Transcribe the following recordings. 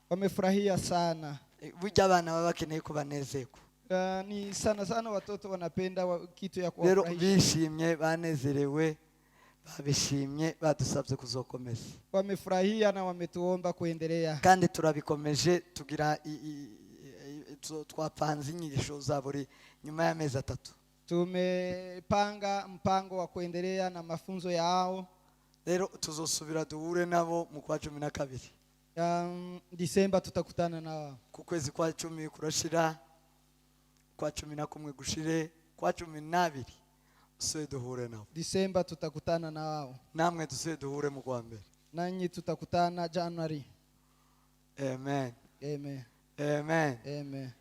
Wamefurahia sana. Burya abana baba bakeneye ko banezerwa. Ni sana sana watoto wanapenda kitu ya Rero kuwafurahisha. bishimye, banezerewe, babishimye, badusabye kuzokomeza. Wamefurahia na wametuomba kuendelea. Kandi turabikomeje, tugira twapanze inyigisho za buri nyuma y'amezi 3. Tumepanga mpango wa kuendelea na mafunzo yao. Rero tuzosubira duhure nabo mu kwa 12. Disemba tutakutana na wao. Ku kwezi kwa 10 kurashira, kwa 11 gushire, kwa 12 dusubire duhure nabo. Disemba tutakutana na wao. Namwe dusubire duhure mu kwa mbere. Nanyi tutakutana Januari. Amen. Amen. Amen. Amen.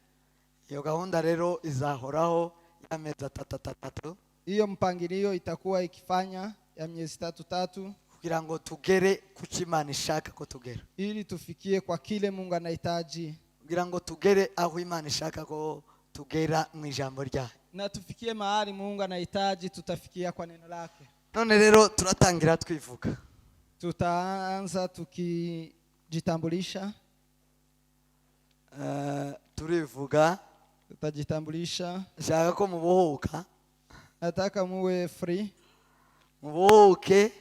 Iyo gahunda rero izahoraho y'amezi atatu atatu. Hiyo mpangilio itakuwa ikifanya ya miezi tatu tatu. Kugira ngo tugere ku cyo Imana ishaka ko tugera. Ili tufikie kwa kile Mungu anahitaji. Kugira ngo tugere aho Imana ishaka ko tugera mu ijambo ryayo. Na tufikie mahali Mungu anahitaji tutafikia kwa neno lake. None rero turatangira twivuga. Tutaanza tukijitambulisha. Turivuga. Tutajitambulisha. Nshaka ko mubohoka. Nataka muwe free. Mubohoke.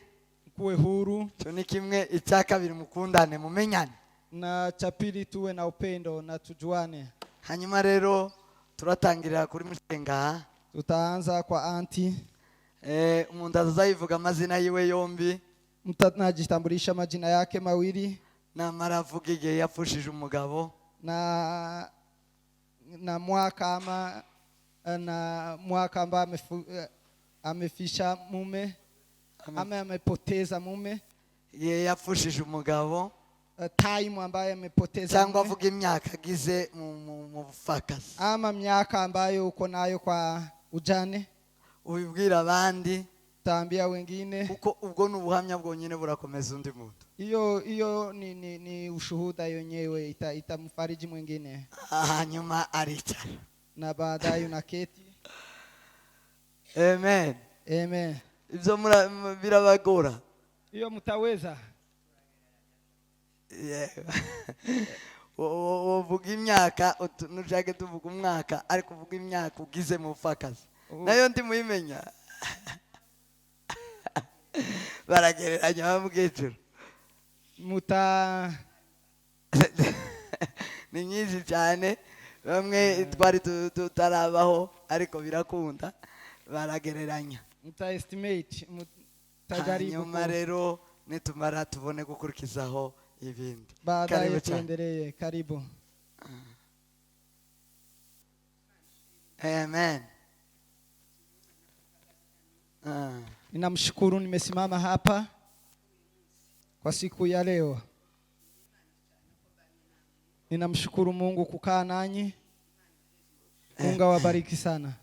Kuwe huru. Icyo ni kimwe. Icya kabiri, mukundane, mumenyane. Na cha pili, tuwe na upendo na tujuane. Hanyuma rero turatangirira kuri mushenga. Tutaanza kwa auntie. Umuntu azayivuga amazina yiwe yombi. Mtu anajitambulisha majina yake mawili. Namara avuga igihe yapfushije umugabo. Na mwaka ama na mwaka ambaye amefisha mume ama amepoteza mume. Igihe yapfushije umugabo. Time ambaye amepoteza Cyangwa mume. avuga imyaka agize mu bupfakazi. Ama miaka ambayo uko nayo kwa ujane. Ubibwira abandi. Utaambia wengine. Kuko ubwo ni ubuhamya bwonyine burakomeza undi muntu. Hiyo ni ushuhuda yenyewe itamfariji mwingine. Hanyuma aricara. Na baadaye unaketi. Amen. Amen. Ibyo birabagora? Hiyo mtaweza? Yeah. Uvuga imyaka, nushake tuvuga umwaka, ariko uvuga imyaka ugize mu bupfakazi. Nayo ndimuyimenya, baragereranya bamukecuru. Muta Ni nyinshi cyane, bamwe twari tutarabaho, ariko birakunda, baragereranya. Muta estimate, mutajaribu. Hanyuma rero nitumara tubone gukurikizaho ibindi. Baadaye Karibu cyane. tuendelee. Karibu. Amen. Ah. Ninamshukuru nimesimama hapa kwa siku ya leo. Ninamshukuru Mungu kukaa nanyi. Mungu awabariki sana.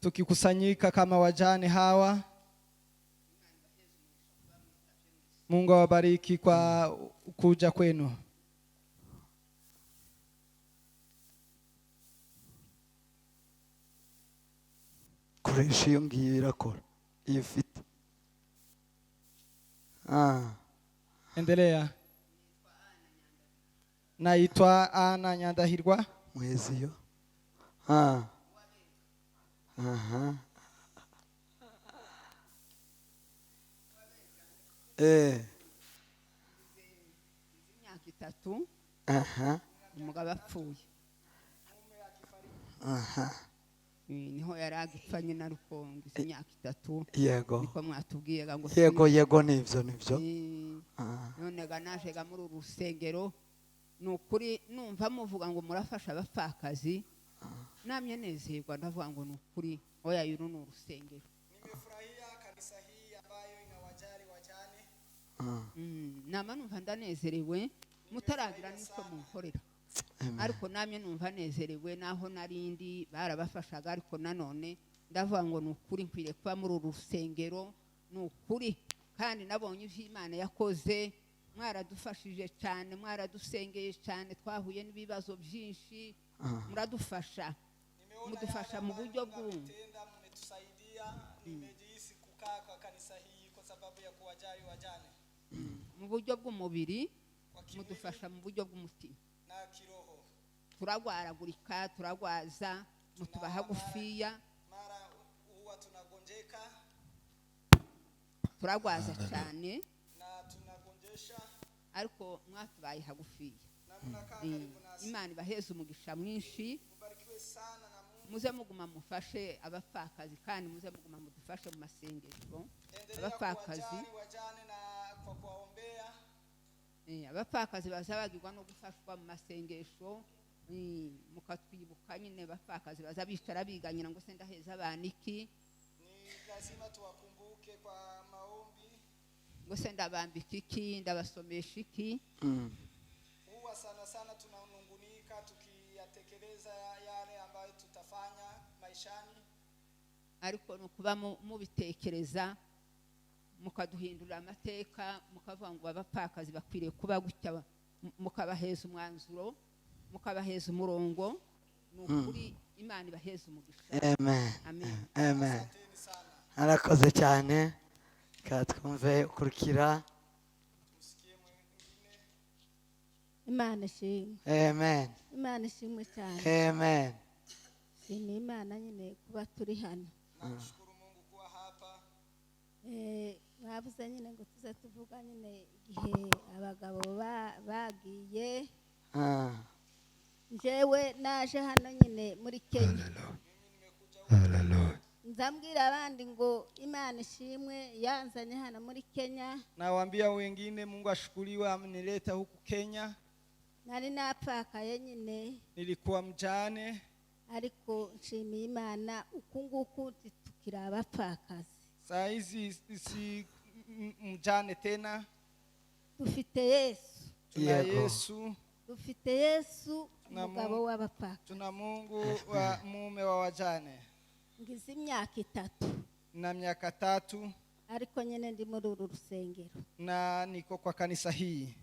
Tukikusanyika kama wajane hawa, Mungu awabariki kwa kuja kwenu. Koresha iyo ngiyo, irakora iyo ufite. Endelea. Naitwa Ana Nyandahirwa. Mwezi iyo. Ah. Aha. Imyaka 3. Aha. Umugabo apfuye. Aha. Niho yari agipfa nyine, ariko ngize imyaka 3. Yego. Niko mwatubwiye ngo Yego, nivyo. Ah. None ga naje ga muri uru rusengero, ni ukuri numva muvuga ngo murafasha abapfakazi, namye nezerwa, ndavuga ngo ni ukuri, oya, uru ni urusengero. Nimefurahia kanisa hii ambayo inawajali wajane. Nama numva ndanezerewe mutaragira n'icyo munkorera. Amen. Ariko namye numva nezerewe, naho narindi barabafashaga, ariko nanone ndavuga ngo ni ukuri nkwiriye kuba muri uru rusengero, ni ukuri. Kandi nabonye ivyo Imana yakoze, mwaradufashije cyane, mwaradusengeye cyane, twahuye n'ibibazo byinshi, muradufasha, mudufasha mu buryo bw'umwe. Mmetenda, mmetusaidia, nimejihisi kukaa kwa kanisa hii kwa sababu ya kuwajali wajane. Mu buryo bw'umubiri, Kwa kimwili mudufasha mu buryo bw'umutima. Na kiroho. Turagwaragurika, turagwaza, mutuba hagufiya. Mara huwa tunagonjeka. Turagwaza cyane. Na tunagonjesha. Ariko mwatubaye hagufiya. Na mnakaa Eh, karibu nasi. Imana ibaheze umugisha mwinshi. Mubarikiwe sana na Mungu. Muze muguma mufashe abapfakazi kandi muze muguma mudufashe mu masengesho. Endelea Abapfakazi, kuwajali wajane na kwa kuwaombea. eh, abapfakazi baza bagirwa no gufashwa mu masengesho, eh, mukatwibuka nyine. Abapfakazi baza bicara biganyira ngo se ndaheza abana iki, Ni lazima tuwakumbuke kwa maombi. Ngo se ndabambika iki, ndabasomesha iki. Huwa sana sana tunanungunika tukiyatekeleza yale ambayo tutafanya maishani. Ariko ni ukuba mubitekereza mukaduhindurira amateka, mukavuga ngo abapfakazi bakwiriye kuba gutya, mukabaheza umwanzuro, mukabaheza umurongo. Ni ukuri Imana ibaheza umugisha. Amen. Amen. Amen. Asanteni sana. Arakoze cyane. Reka twumve ukurikira. Tumsikie mwingine. Imana ishimwe. Amen. Imana ishimwe cyane. Amen. Shimiye Imana nyine kuba turi hano. Namshukuru Mungu kuwa hapa. Eh, mwavuze nyine ngo tuze tuvuga nyine igihe abagabo bagiye. Njyewe naje hano nyine muri Kenya, nzambwira abandi ngo Imana ishimwe yanzanye hano muri Kenya. Nawaambia wengine Mungu ashukuriwe amenileta huku Kenya. Nari napfakaye nyine. Nilikuwa mjane. Ariko nshimiye Imana uku nguku tukiri abapfakazi. Saa hizi si mjane tena. Dufite Yesu. Tuna Yego. Yesu. Dufite Yesu, Na umugabo Mungu. w'abapfakazi. Tuna Mungu wa mume wa wajane. Ngize imyaka 3. Na miaka 3. Ariko nyine ndi muri uru rusengero. Na niko kwa kanisa hii.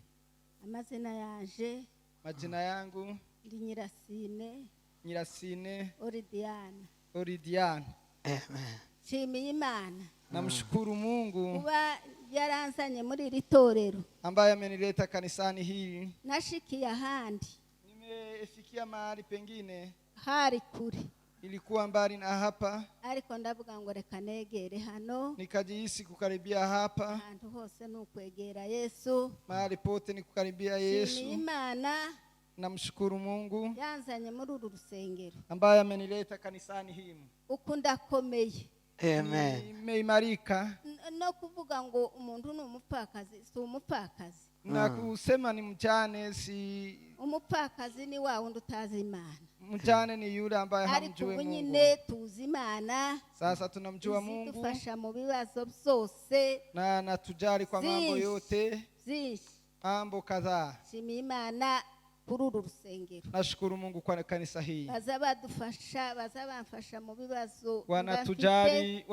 Amazina yanje, Majina yangu ndi Nyirasine Nyirasine Oridiana. Oridiana. Amen. Nshimiye Imana Namshukuru Mungu kuba yaranzanye muri iri torero. Ambaye amenileta kanisani hili. Nashikiye ahandi. Nimefikia mahali pengine. Hari kure. Ilikuwa mbali na hapa. Ariko ndavuga ngo reka negere hano. Nikajihisi kukaribia hapa. Ahantu hose ni ukwegera Yesu. Mahali pote ni kukaribia Nshimiye Yesu. Imana Namshukuru Mungu yanzanye muri uru rusengero. Ambaye amenileta kanisani hii. Uku ndakomeye. Amen. Nimeimarika. No kuvuga ngo umuntu ni umupfakazi si umupfakazi. Na kusema ni mjane si Umupfakazi ni wa wundi utazi Imana. Mjane ni yule ambaye Ariko hamjui ubu Mungu. nyine tuzi Imana. Sasa tunamjua Mungu Izidufasha mu bibazo byose. Na anatujali kwa mambo Byinshi. yote, Byinshi. mambo kadhaa. Nshimiye Imana kuri uru rusengero. Nashukuru Mungu kwa kanisa hii. Baza badufasha, baza bamfasha mu bibazo mba mfite. Wanatujali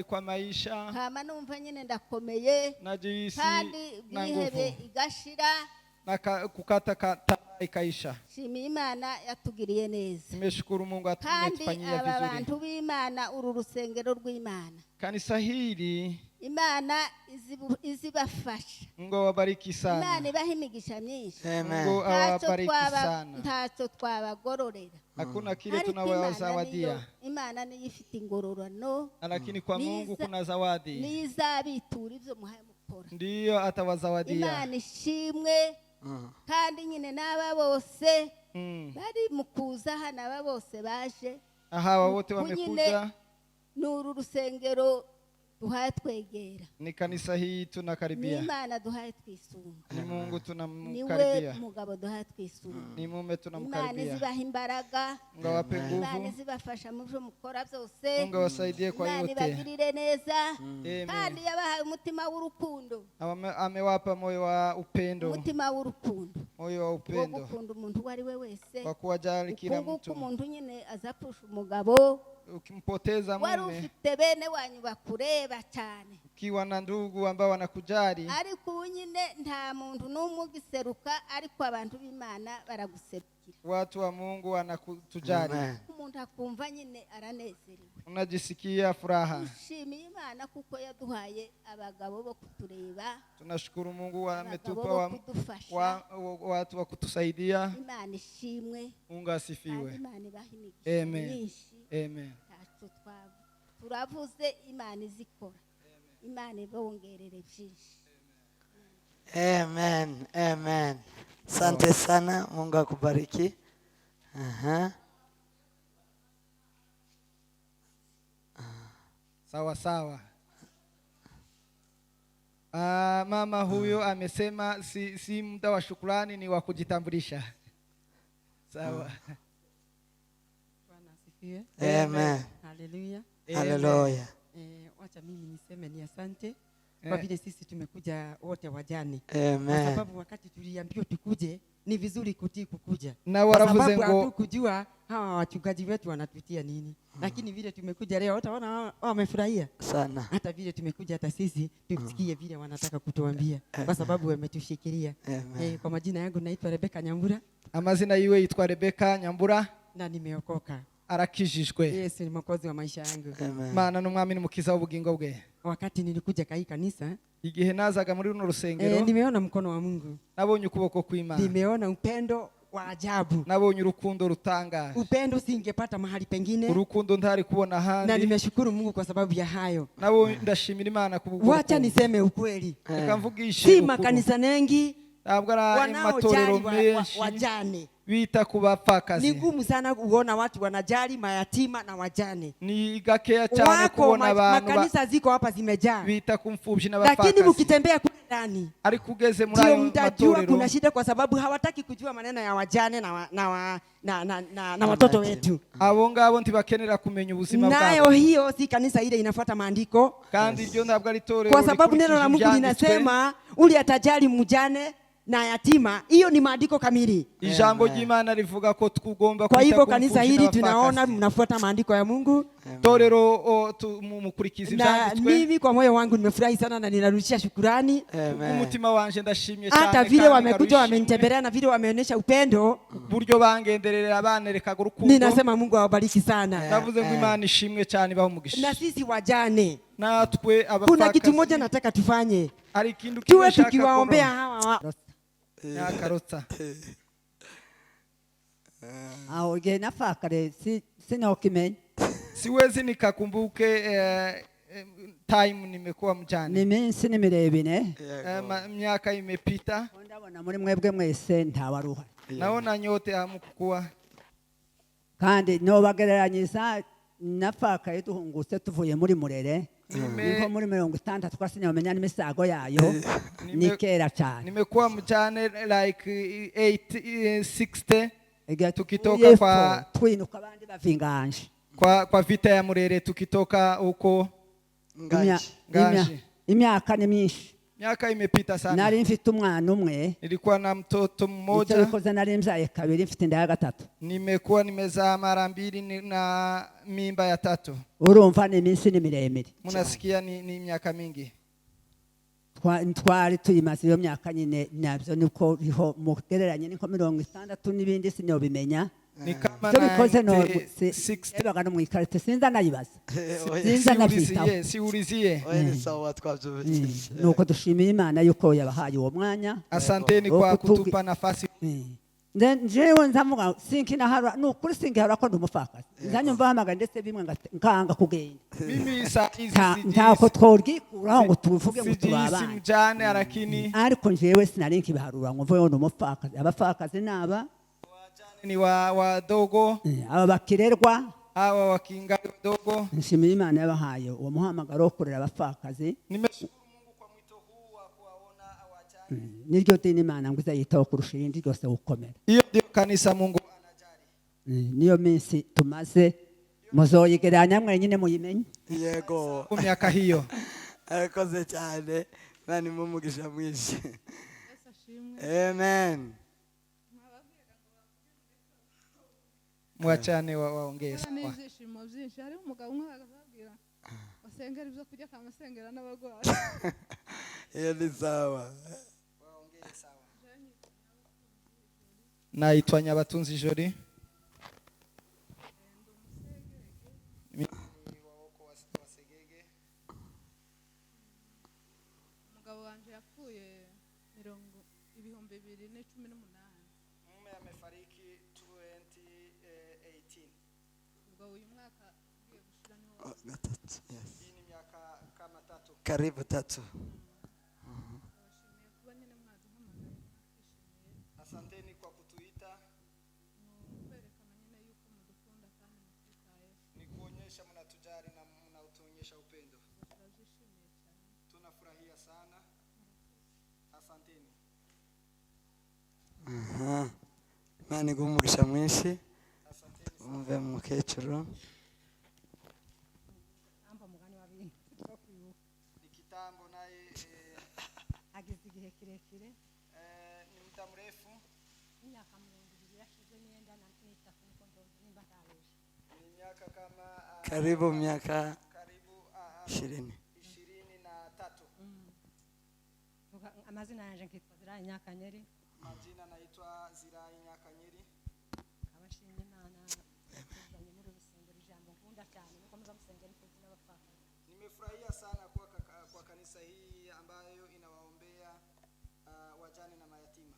kwa maisha. Hama numva nyine ndakomeye. Najihisi Kandi na bwihebe nguvu igashira. Na kukata tamaa ikaisha. Nshimiye Imana yatugiriye neza. Nimeshukuru Mungu Kandi ametufanyia aba vizuri. bantu b'Imana, uru rusengero rw'Imana, Kanisa hili Imana izibafasha. Mungu awabariki Imana sana. ibaha imigisha myinshi. Amen. Mungu Ntacyo awabariki twaba sana. ntacyo twabagororera. Hakuna kile Ariko Imana niyo tunawazawadia, Imana niyo ifite ingororano, lakini kwa Mungu kuna zawadi, niyo izabitura ibyo muhaye mukora. ndiyo atawazawadia. Imana ishimwe. Kandi nyine n'aba bose bari mu kuza hano, aba bose baje, Na hawa wote Nyine wamekuja, ni uru rusengero duhaye twegera. Ni kanisa hii Ni tunakaribia, Imana duhaye twisunga. Ni Mungu Niwe tunamkaribia, mugabo duhaye twisunga. Ni mume Imana tunamkaribia. izibaha imbaraga. Mungu awape Imana nguvu, izibafasha mu byo mukora byose. Mungu awasaidie kwa Imana yote. ibagirire neza. Amen. Kandi yabahaye umutima w'urukundo. Amewapa moyo wa upendo, Umutima w'urukundo moyo wa wo upendo gukunda umuntu uwo ari we wese. kwa kuwajali kila Uku nguku mtu. umuntu nyine azapfusha umugabo, Ukimpoteza wari mume, ufite bene wanyu bakureba cyane, Ukiwa na ndugu ambao wanakujali. Ariko ubu nyine nta muntu n'umwe ugiseruka, ariko abantu b'Imana baraguserukira. Watu wa Mungu wanakutujali. Amen. Umuntu akumva nyine aranezerewe. Unajisikia furaha. Dushimiye Imana kuko yaduhaye abagabo bo kutureba. Tunashukuru Mungu Abagabo ametupa bo kudufasha. Watu wa kutusaidia. Imana ishimwe. Mungu Kandi asifiwe. Imana ibahe imigisha Amen. myinshi. Amen. Ntacyo turavuze, Imana izikora. Imana ibongerere byinshi. Amen. Amen. Asante sana, Mungu akubariki. Aha. Sawa sawa. Ah, mama huyo amesema si muda wa shukrani, ni wa kujitambulisha. Sawa. Bwana asifiwe. Amen. Haleluya. Haleluya. Wacha mimi niseme ni asante kwa vile sisi tumekuja wote wajane. Kwa Amen. sababu wakati tuliambiwa tukuje ni vizuri kutii kukuja. Na Kwa waravuze sababu ngo hatukujua hawa wachungaji wetu wanatutia nini. Lakini vile tumekuja leo utaona wamefurahia. Sana. Hata vile tumekuja hata sisi tusikie vile wanataka kutuambia kwa sababu wametushikilia. Amen. Kwa majina yangu naitwa Rebeka Nyambura Amazina yiwe yitwa Rebeka Nyambura. Na nimeokoka. Arakijijwe. Yesu ni mwokozi wa maisha yangu. Amen. Mana n'umwami n'umukiza w'ubugingo bwe. Wakati nilikuja kwa hii kanisa, Igihe nazaga muri runo rusengero, nimeona mkono wa Mungu. nabonye ukuboko kw'Imana. Nimeona upendo wa ajabu. Nabonye urukundo rutangaje. Upendo singepata mahali pengine. Urukundo ntari kubona Na ahandi. nimeshukuru Mungu kwa sababu ya hayo. Nabonye, ndashimira Imana kubwo. Wacha niseme ukweli. Reka mvugishe Si ukuri. makanisa mengi Ntabwo ari amatorero wanaojali menshi wajane. bita ku Ni bapfakazi. ngumu sana kuona watu wanajali mayatima na wajane. Ni gakeya cyane Wako kubona abantu makanisa ziko hapa zimejaa. bita ku mfubyi Lakini n'abapfakazi. mkitembea kule ndani Ariko ugeze muri ndio ayo mtajua matorero kuna shida, kwa sababu hawataki kujua maneno ya wajane na, wa, na, wa, na, na, na, na watoto wetu. Abo ngabo ntibakenera kumenya ubuzima Nayo bwabo. hiyo si kanisa ile inafuata maandiko, Kandi iryo ntabwo ari itorero kwa sababu neno rikurikije la Mungu ibyanditswe. linasema ule atajali mjane na yatima. Hiyo ni maandiko kamili. Ijambo Amen. ry'Imana rivuga ko tugomba Kwa kwita hivyo ku kanisa mfubyi hili tunaona n'abapfakazi. mnafuata maandiko ya Mungu, Itorero mukurikiza na ibyanditswe. mimi kwa moyo wangu nimefurahi sana na ninarudisha shukurani. Amen. Umutima wanje ndashimye cyane Hata vile kandi wamekuja ngarusha wamenitembelea na vile wameonyesha upendo, buryo bangenderera banerekaga urukundo. ninasema Mungu awabariki sana. Ndavuze ngo Imana ishimwe cyane ibahe umugisha. Na sisi wajane, Natwe kuna kitu moja abapfakazi nataka tufanye, hari ikintu kimwe tuwe nshaka tukiwaombea kuronka. hawa Nyakarotsa. Aho igihe napfakare sinokimenya. Siwezi nikakumbuke time nimekuwa Ni mjane. iminsi ni mirebire. Miaka imepita. Ndabona muri mwebwe mwese ntawari uhari. Naona nyote hamkukuwa. Kandi nobagereranyiza napfakaye duhungutse tuvuye muri Murere, niko muri 60 kwa sinamenya n'imisago yayo, ni kera cyane. Nimekuwa mjane like 8 60 Igihe tukitoka tuvuye twinuka abandi bava inganje. kwa vita ya Murere, tukitoka huko. Nganji. Nganji. Imyaka ni myinshi. Miaka imepita sana. Nari mfite umwana umwe. Nilikuwa na mtoto Icyo mmoja. bikoze nari mbyaye kabiri, mfite inda ya gatatu. Nimekuwa nimezaa mara mbili na mimba ya tatu. Urumva ni iminsi ni miremire. Mnasikia ni miaka mingi. Twari tuyimaze iyo myaka nyine, nabyo niko riho mugereranye niko 60 n'ibindi sinobimenya. Ni kama Icyo bikoze no 96. ebaga no mu ikarite sinza nayibaza, sinza nabyitaho. Siulizie, siulizie. Oya, ni sawa, twabyumvise. Nuko dushimiye Imana yuko yabahaye uwo mwanya. Asanteni kwa kutupa nafasi. Njewe nzavuga sinkinaharura, ni ukuri sinkiharura ko ndi umupfakazi. Nzanyumva bahamagara ndetse bimwe nkanga kugenda. Mimi saa hizi Ntako tworwikuraho ngo tuvuge ngo sijihisi tubabane. mjane, lakini Ariko njewe sinari nkibiharura ngo mvuge ngo ndi umupfakazi. Abapfakazi ni aba ni wa wadogo. Aba bakirerwa. Hawa wakingali wadogo. Nshimiye Imana yabahaye uwo muhamagaro wo kurera abapfakazi. Nimeshukuru Mungu kwa mwito huu wa kuwaona wajane. Niryo dini Imana ngo izayitaho kurusha irindi ryose gukomera. Hiyo ndio kanisa Mungu anajali. Niyo minsi tumaze muzoyigereranya mwenyine muyimenye. Yego. Kwa miaka hiyo. Arakoze cyane, Imana imuhe umugisha mwinshi. Amen. Mwachane waongee sawa. N'ibyishimo byinshi, hariho umugabo umwe bakababwira ngo Asengera ibyo kurya akamasengera n'abarwayi. Hiyo ni sawa. Waongee sawa. Naitwa Nyabatunzi Jori. Mimi ni wa woko wa Segege. Umugabo wanjye yapfuye mirongo 2018. Mume amefariki 2018. Ubwo uyu mwaka ugiye gushira niho. Oh, gatatu. Yes. Hii ni miaka kama 3. Karibu 3. Ndabashimiye kuba nyine mwaduhamagaye, twishimiye. Asanteni kwa kutuita. Ni ukwerekana nyine yuko mudukunda kandi mutwitayeho. Ni kuonyesha mnatujali na mnatuonyesha upendo. Turabyishimiye cyane. Tunafurahia sana. Asanteni. Aha. Imana iguhe umugisha mwinshi. Asanteni sana. Umve mukecuru. Amba mugani wa bintu two kwibuka. Ni kitambo naye Agize igihe kirekire. Ni muda mrefu. Imyaka 20 yashize n'iyenda na n'itatu niko ndumva nimba ntabeshe. Ni miaka kama Karibu miaka karibu 20. 23. Amazina yanje nkitwa Zirayi Nyakanyeri. Majina naitwa Zirayi Nyakanyeri. Nkaba nshimye Imana tuzanye muri uru rusengero ijambo nkunda cyane nuko muza musengera imfubyi n'abapfakazi. Nimefurahia sana kwa kanisa hii ambayo inawaombea wajane na mayatima.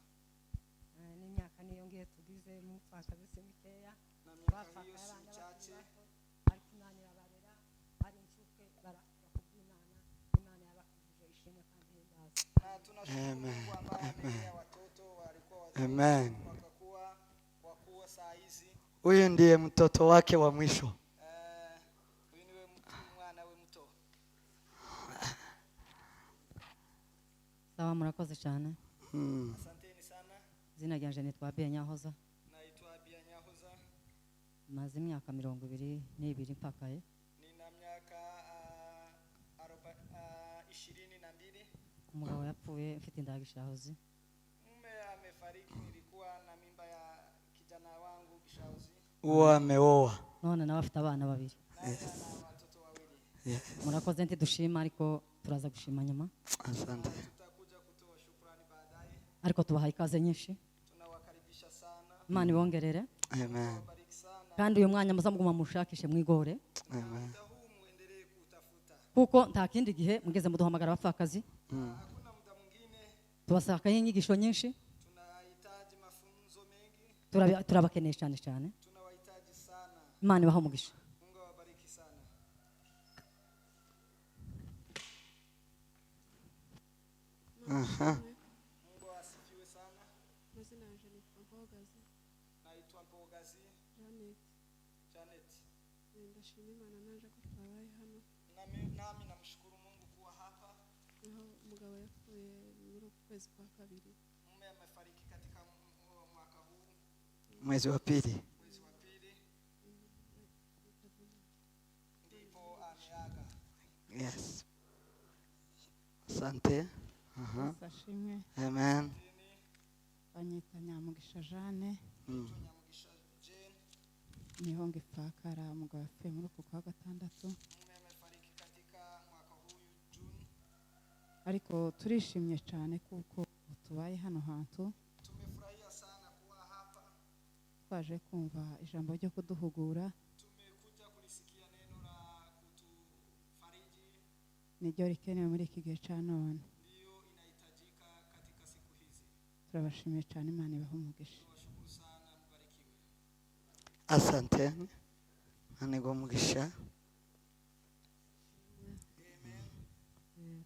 N'imyaka niyo ngiye tugize mu bupfakazi si mikeya. Na miaka hiyo Bapfakaye si abana michache. bakiri bato, ariko Imana irabarera, ari incuke barakura kubw'Imana, Imana yabakijije ishimwe kandi ihimbaza. Na tunashukuru Amen. Mungu ambaye amelea watoto walikuwa wadogo Amen. wakakuwa wakubwa saa hizi. Huyu ndiye mtoto wake wa mwisho. Huyu niwe mwana we mto. Sawa, murakoze cyane. Asanteni sana. Izina ryanje nitwa Bia Nyahoza. Naitwa Bia Nyahoza. Maze imyaka 22 mpfakaye. Nina miaka 22. Umugabo yapfuye mfite indagishahozi. Mume amefariki, nilikuwa na mimba ya kijana wangu Gishauzi. Uwo ameoa. None nawe afite abana babiri. Yes. Na watoto wawili. Yes. Murakoze, ntidushima ariko turaza gushima nyuma. Asante. Tutakuja kutoa shukrani baadaye. Ariko tubahaye ikaze nyinshi. Tunawakaribisha sana. Imana ibongerere. Amen. Bariki sana. Kandi uyu mwanya muza muguma mushakishe mwigore. Amen. Muda huu muendelee kutafuta. Kuko nta kindi gihe mugeze muduhamagara abapfakazi. Hakuna muda mwingine Tubasakaye inyigisho nyinshi. tunahitaji mafunzo mengi. Turabakeneye cyane cyane. Tunawahitaji sana. Imana ibahe umugisha. Mungu awabariki sana. Aha. Mungu asifiwe sana. Amazina yanjye nitwa Mpogazi Naitwa Mpogazi Janet. Janet. Ndashima Imana naje ko twabaye hano. Nami namshukuru Mungu kuwa hapa. Naho umugabo yapfuye muri uku kwezi kwa kabiri. Mume amefariki katika mwaka huu, Mwezi wa pili. mwezi wa pili, ndipo ameaga. Yes. Asante. Aha. Ashimwe. Amen. Banyita Nyamugisha Jeanne. Nyamugisha Jane. Niho ngipfakara, umugabo yapfuye muri uku kwa gatandatu. Mume amefariki katika mwaka huu Juni. Ariko turishimye cyane kuko tubaye hano hantu. Tumefurahia sana kuwa hapa. Twaje kumva ijambo ryo kuduhugura. Tumekuja kulisikia neno la kutufariji, Niryo rikenewe muri iki gihe cya none. ndiyo inahitajika katika siku hizi. Turabashimiye cyane, Imana ibahe umugisha. Tunawashukuru sana, mbarikiwe. Asante. Imana iguhe umugisha.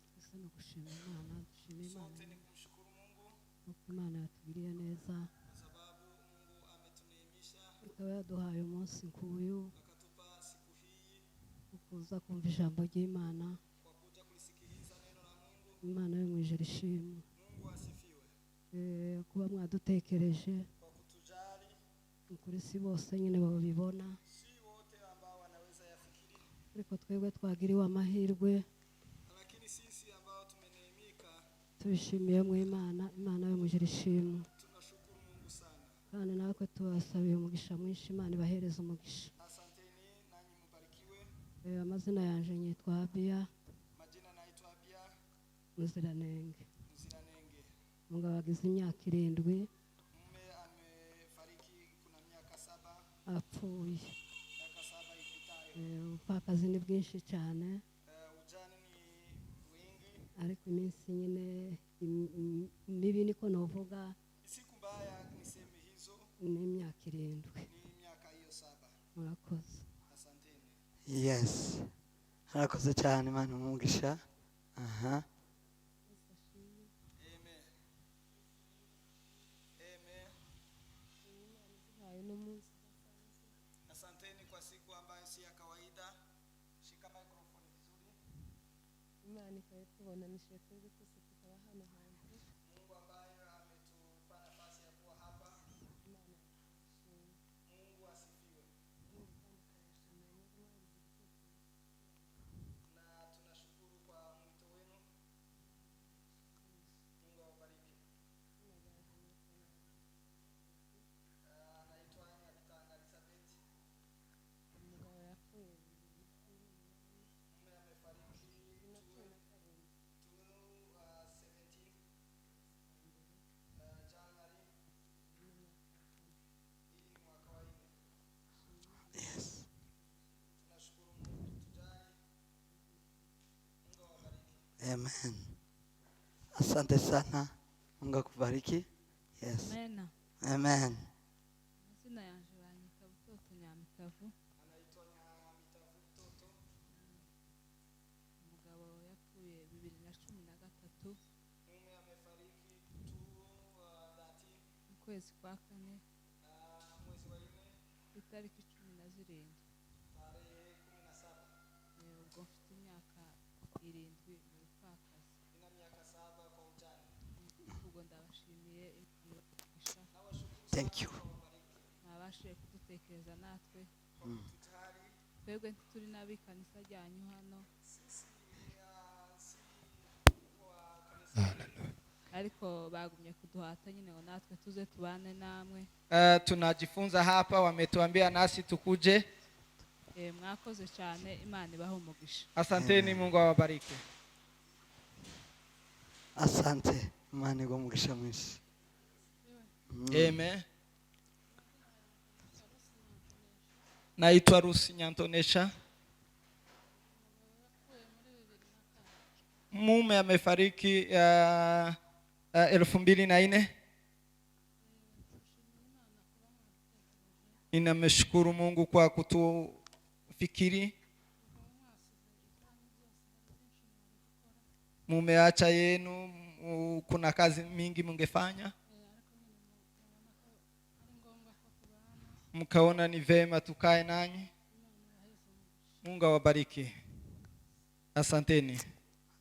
Twese ni ugushima Imana, dushima Imana Sote ni kumshukuru Mungu kuko Imana yatugiriye neza, kwa sababu Mungu ametuneemisha ikaba yaduhaye umunsi nk'uyu akatupa siku hii ukuza kumva ijambo ry'Imana. kwa kuja kulisikiliza neno la Mungu. Imana yo mu ijuru ishimwe. Mungu asifiwe Kuba mwadutekereje kwa kutujali. ukuri si bose nyine babibona, Si wote ambao wanaweza yafikiri, ariko twebwe twagiriwe amahirwe, lakini sisi ambao tumeneemika tubishimiye mu Imana. Imana yo mu ijuru ishimwe. tunashukuru Mungu sana. Kandi natwe tubasabiye umugisha mwinshi, Imana ibahereze umugisha. Asanteni nanyi mbarikiwe. Amazina yanje nyitwa Abia. Majina naitwa Abia. Muziranenge. Muziranenge. Umugabo agize imyaka 7. Mume amefariki kuna miaka 7. Apfuye. Miaka 7 ipitayo. Ubupfakazi ni bwinshi cyane. Ujane ni wingi. Ariko iminsi nyine mibi niko novuga. Siku mbaya niseme hizo. Ni imyaka 7. Ni miaka hiyo 7. Murakoze. Asanteni. Yes. Harakoze cyane Imana umugisha. Aha. Amen. Amen. Asanteni kwa siku ambayo si ya kawaida. Shika microphone vizuri. Imana ikabitubonanishije twebwe twese tukaba hano hantu. Mungu ambaye ametupa nafasi ya kuwa hapa. Imana ishimwe. Mungu asifiwe. Na tunashukuru kwa mwito wenu. Mungu awabariki. Anaitwa Nyabitanga Elizabeth. Umugabo yapfuye Mume amefariki 2017 January. Hii ni mwaka wa 4. Yes. Tunashukuru Mungu kutujali. Mungu awabariki. Amen. Asante sana. Mungu akubariki. Yes. Amen. Amen. Amazina yanje banyita Butoto Nyamitavu. Anaitwa Nyamitavu Butoto. Umugabo yapfuye 2013. Mume amefariki 2013. Mu kwezi kwa 4. Mwezi wa 4. Itariki 17. Tarehe 17. Ubwo mfite imyaka 7 mu bupfakazi. Nina miaka 7 kwa ujane. Ubwo ndabashimiye Imana. Thank you. Mwabashije kudutekereza natwe. Twebwe ntituri n'ab'ikanisa ryanyu hano. Ariko bagumye kuduhata nyine ngo natwe tuze tubane namwe. Tunajifunza hapa, wametuambia nasi tukuje. Mwakoze cyane, Imana ibahe umugisha. Asanteni, Mungu awabariki. Asante, Imana iguhe umugisha mwinshi. Amen. Naitwa Rusi Nyantonesha. Mume amefariki 2004. Ninamshukuru Mungu kwa kutufikiri. Mumeacha yenu, kuna kazi mingi mungefanya. Mkaona ni vema tukae nanyi. Mungu awabariki. Asanteni.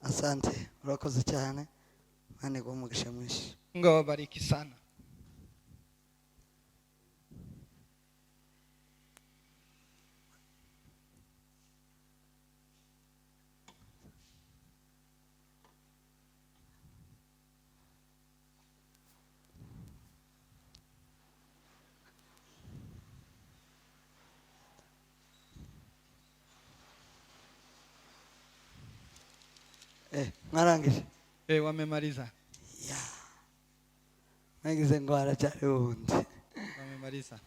Asante, urakoze cyane. Imana iguhe umugisha mwinshi. Mungu awabariki sana. Mwarangije? Wamemaliza. Yeah. Nagize ngo haracyari wundi. Wamemaliza.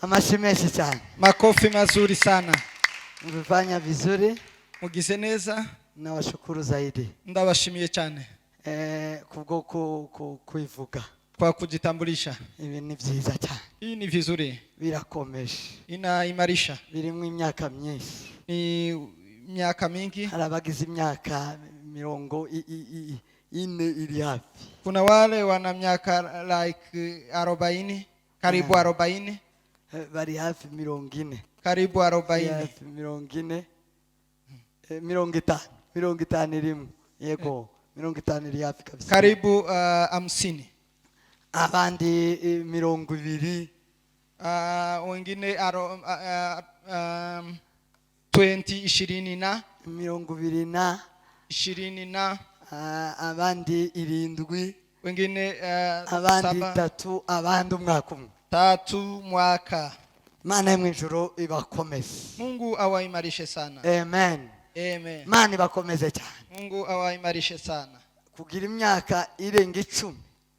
Amashyi menshi cyane. Makofi mazuri sana. Mvifanya vizuri. Mugize neza. Nawashukuru zaidi. Ndabashimiye cyane. Kubwo kuivuga. Kwa kujitambulisha. Ibi ni byiza cyane. Hii ni vizuri. Birakomeje. Inaimarisha. Birimo imyaka myinshi. Ni miaka mingi. Hari abagize imyaka 40 iri hafi. Kuna wale wana miaka like 40, karibu 40. Bari hafi 40. Karibu 40. Hafi 40. 50. 51. Yego, 50 iri hafi kabisa. Karibu 50. Abandi 20. Wengine 20, 20 na 20 na 20 na abandi 7, wengine abandi 7, 3, abandi umwaka umwe. 3 mwaka. Imana yo mu ijuru ibakomeze. Mungu awaimarishe sana. Amen. Amen. Imana ibakomeze cyane. Mungu awaimarishe sana. Kugira imyaka irenga 10,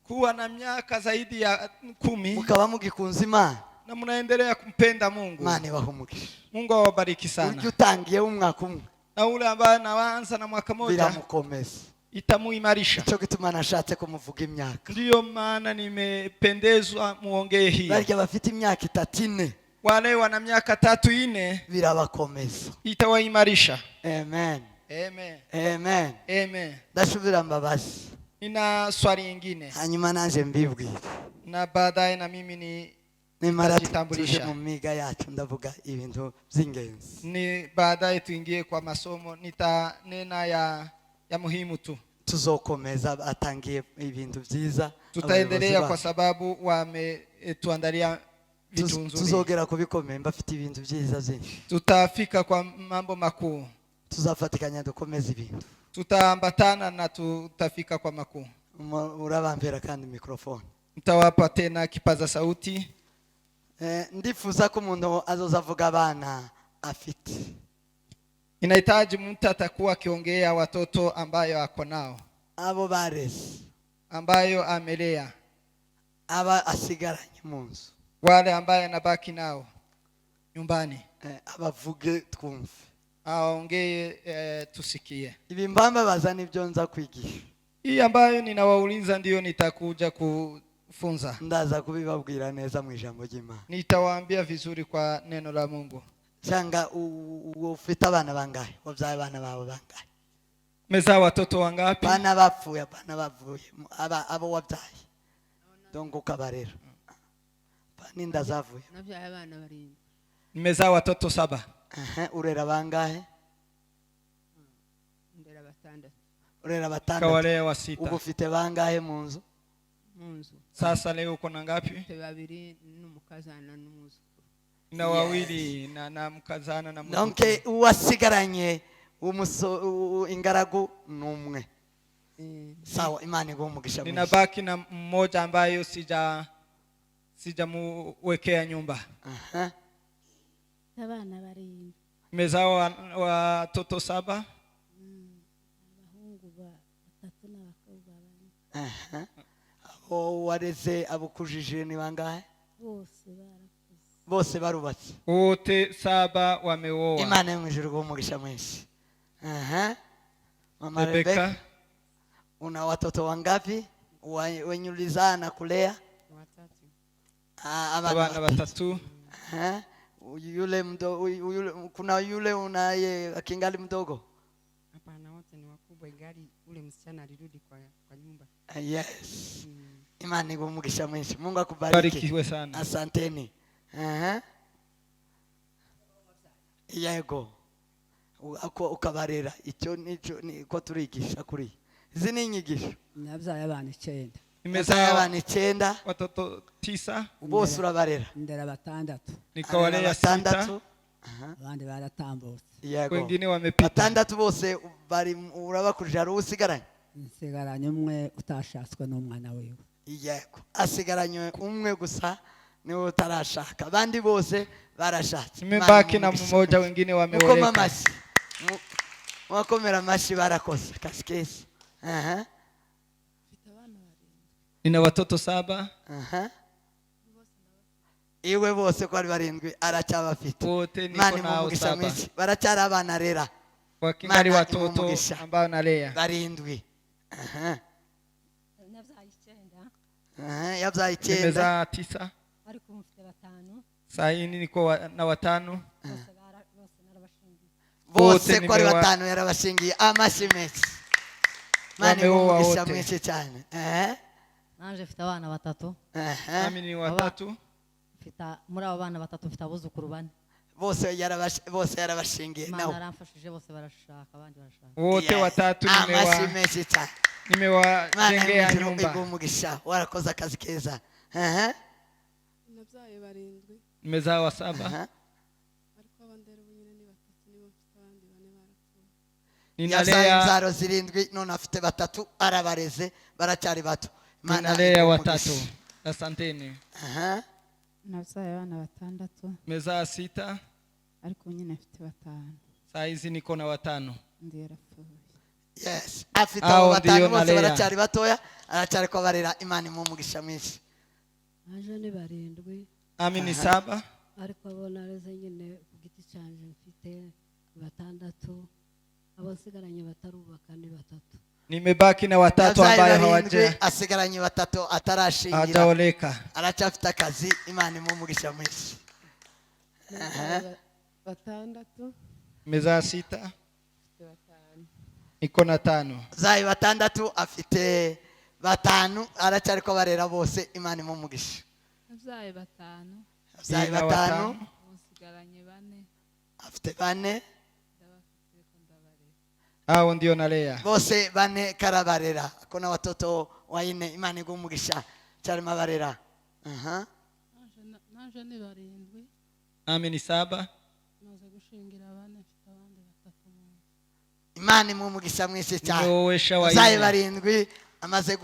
Kuwa na miaka zaidi ya 10 mukaba mugikunze Imana, na mnaendelea kumpenda Mungu. Imana ibaha umugisha. Mungu awabariki sana. Urya utangiye umwaka umwe, Na ule ambaye anaanza na mwaka moja biramukomeza. itamuimarisha. Icyo gituma nashatse ko muvuga imyaka. Ndiyo maana nimependezwa muongee hiyo. Barya bafite imyaka 3 4, Wale wana miaka 3 4 birabakomeza. itawaimarisha. Amen. Amen. Amen. Amen. Ndasubira mbabazi, Nina swali nyingine hanyuma nanje mbibwire, na baadaye na mimi ni nimara tuje Nitajitambulisha. mu miga yacu ndavuga ibintu by'ingenzi. Ni baadaye tuingie kwa masomo, nitanena ya muhimu tu. Tuzokomeza, batangiye ibintu byiza. Tutaendelea Abayobozi kwa bacu. sababu wametuandalia vitu nzuri. Tuzogera kubikomeye, bafite ibintu byiza byinshi. Tutafika kwa mambo makuu, Tuzafatikanya dukomeze ibintu. tutaambatana na tutafika kwa makuu. Urabambera kandi mikrofone. Nitawapa tena kipaza sauti. Ndifuza ko umuntu azoza avuga abana afite. Inahitaji mtu atakuwa akiongea watoto ambayo ako nao, Abo bareze, ambayo amelea, aba asigaranye mu nzu, wale ambaye anabaki nao nyumbani, abavuge twumve, aongee, tusikie. Ibi mbambabaza nibyo nza kwigisha. Hii ambayo ninawauliza ndiyo nitakuja kufunza. Ndaza kubibabwira neza mu ijambo ry'Imana. Nitawaambia vizuri kwa neno la Mungu. Cyangwa ufite abana bangahe? Wabyaye abana bawe bangahe? Mezaa watoto wangapi? Bana bapfuye, bana bavuye, abo wabyaye. Donc ukabarera. N'inda zavuye. Nabyaye abana 7. Nimezaa watoto 7. Urera bangahe? Ndera 6. Urera 6. Kawalea wa 6. Ubu ufite bangahe mu nzu? Mu nzu. Sasa leo uko na ngapi? Mfite 2 n'umukazana n'umwuzukuru. Na wawili na mkazana na mwuzukuru. Donc uwasigaranye ingaragu n'umwe. Sawa, Imana iguhe umugisha mwinshi. Ninabaki na mmoja ambaye sijamuwekea nyumba. Abana 7. Nimezaa watoto 7. Abahungu 3 n'abakobwa 4. Abo wareze abukujije ni bangahe? Bose barakuze. Bose barubatse. Wote 7 wameoa. Imana yo mu ijuru iguhe umugisha mwinshi. Mama Rebecca. Rebecca, una watoto wangapi wenye ulizaa na kulea? 3. Abana 3. Yule yule, kuna yule unaye akingali mdogo? Hapana, wote ni wakubwa, ingali ule msichana alirudi kwa nyumba. Yes. Imana iguhe umugisha mwinshi. Mungu akubariki. Barikiwe sana. Asanteni. Yego. Ukabarera icyo nico niko turigisha kuri. Izi ni inyigisho. Nabyaye abana 9. Nimezaa abana 9. Watoto 9. Bose urabarera. Ndera 6. Nikawalea 6. Abandi baratambutse. Yego. Wengine wamepita. 6 bose bari urabakurije, hari usigaranye? Nsigaranye umwe utashatswe n'umwana wiwe. Yego. Asigaranye umwe gusa niwe utarashaka. Abandi bose barashatse. Nimebaki na mmoja, wengine wameoleka. Mukoma amashyi. Mwakomera amashyi, barakoze akazi keza. Nina watoto 7. Iwe bose ko ari 7 aracyabafite. Wote niko Imana nao imuhe 7. mwinshi. Baracyari abana rera. Wakingali Imana watoto imuhe ambao nalea. 7. Nabyaye 9. Yabyaye 9. Nimezaa 9. Ariko ubu mfite 5. Saa hii niko na 5. Bose narabashingiye. Bose ko ari 5 yarabashingiye. Amashyi menshi. Imana imuhe umugisha mwinshi cyane. Nanje mfite abana 3. Nami ni 3. Mfite muri abo bana 3 mfite abuzukuru 4. Bose yarabashingiye Imana nawe. yaramfashije, bose barashaka, abandi barashaka. Wote 3 Amashyi menshi cyane. nimewajengea nyumba. Imana umugisha, warakoze akazi keza. Nabyaye 7. Nimezaa 7. Ariko abandera ubu nyine ni 3, nibo mfite, abandi 4 barapfuye. Ninalea imbyaro 7 none afite 3 arabareze, baracyari bato. Ninalea 3. Asanteni. Nabyaye abana batandatu. Mezaa sita. Ariko nyine mfite batanu. Saa hizi niko na watano. Undi yarapfuye. Yes, afite Aho abo batanu ndiyo bose nalea. Baracyari batoya, aracyari kubarera. Imana imuhe umugisha mwinshi. Naje ni barindwi. Nami ni saba. Ariko abo nareze nyine ku giti cyanjye mfite batandatu, abasigaranye batarubaka ni batatu. Nimebaki na watatu Yabyaye ambayo barindwi, hawaja asigaranye batatu atarashingira, hawajaoleka. Aracyafite akazi. Imana imuhe umugisha mwinshi. Aha. Batandatu. Mezaa sita. Mfite batanu. Niko na tano. Zayi batandatu, afite batanu, aracyari kubarera bose. Imana imuhe umugisha. Nabyaye batanu. Zayi Nina batanu. watano. Ubu nsigaranye bane. Afite bane. Ndabafite ko ndabarera. Hao ndio nalea. Bose bane karabarera. Kuna watoto waine. Imana iguhe umugisha, cyarimo abarera. Aha. Naje ni barindwi. Nami ni saba. Maze gushingira bane, mfite abandi batatu mu nzu. Imana imuhe umugisha mwinshi cyane. Nimeowesha Zayi waine. barindwi, amaze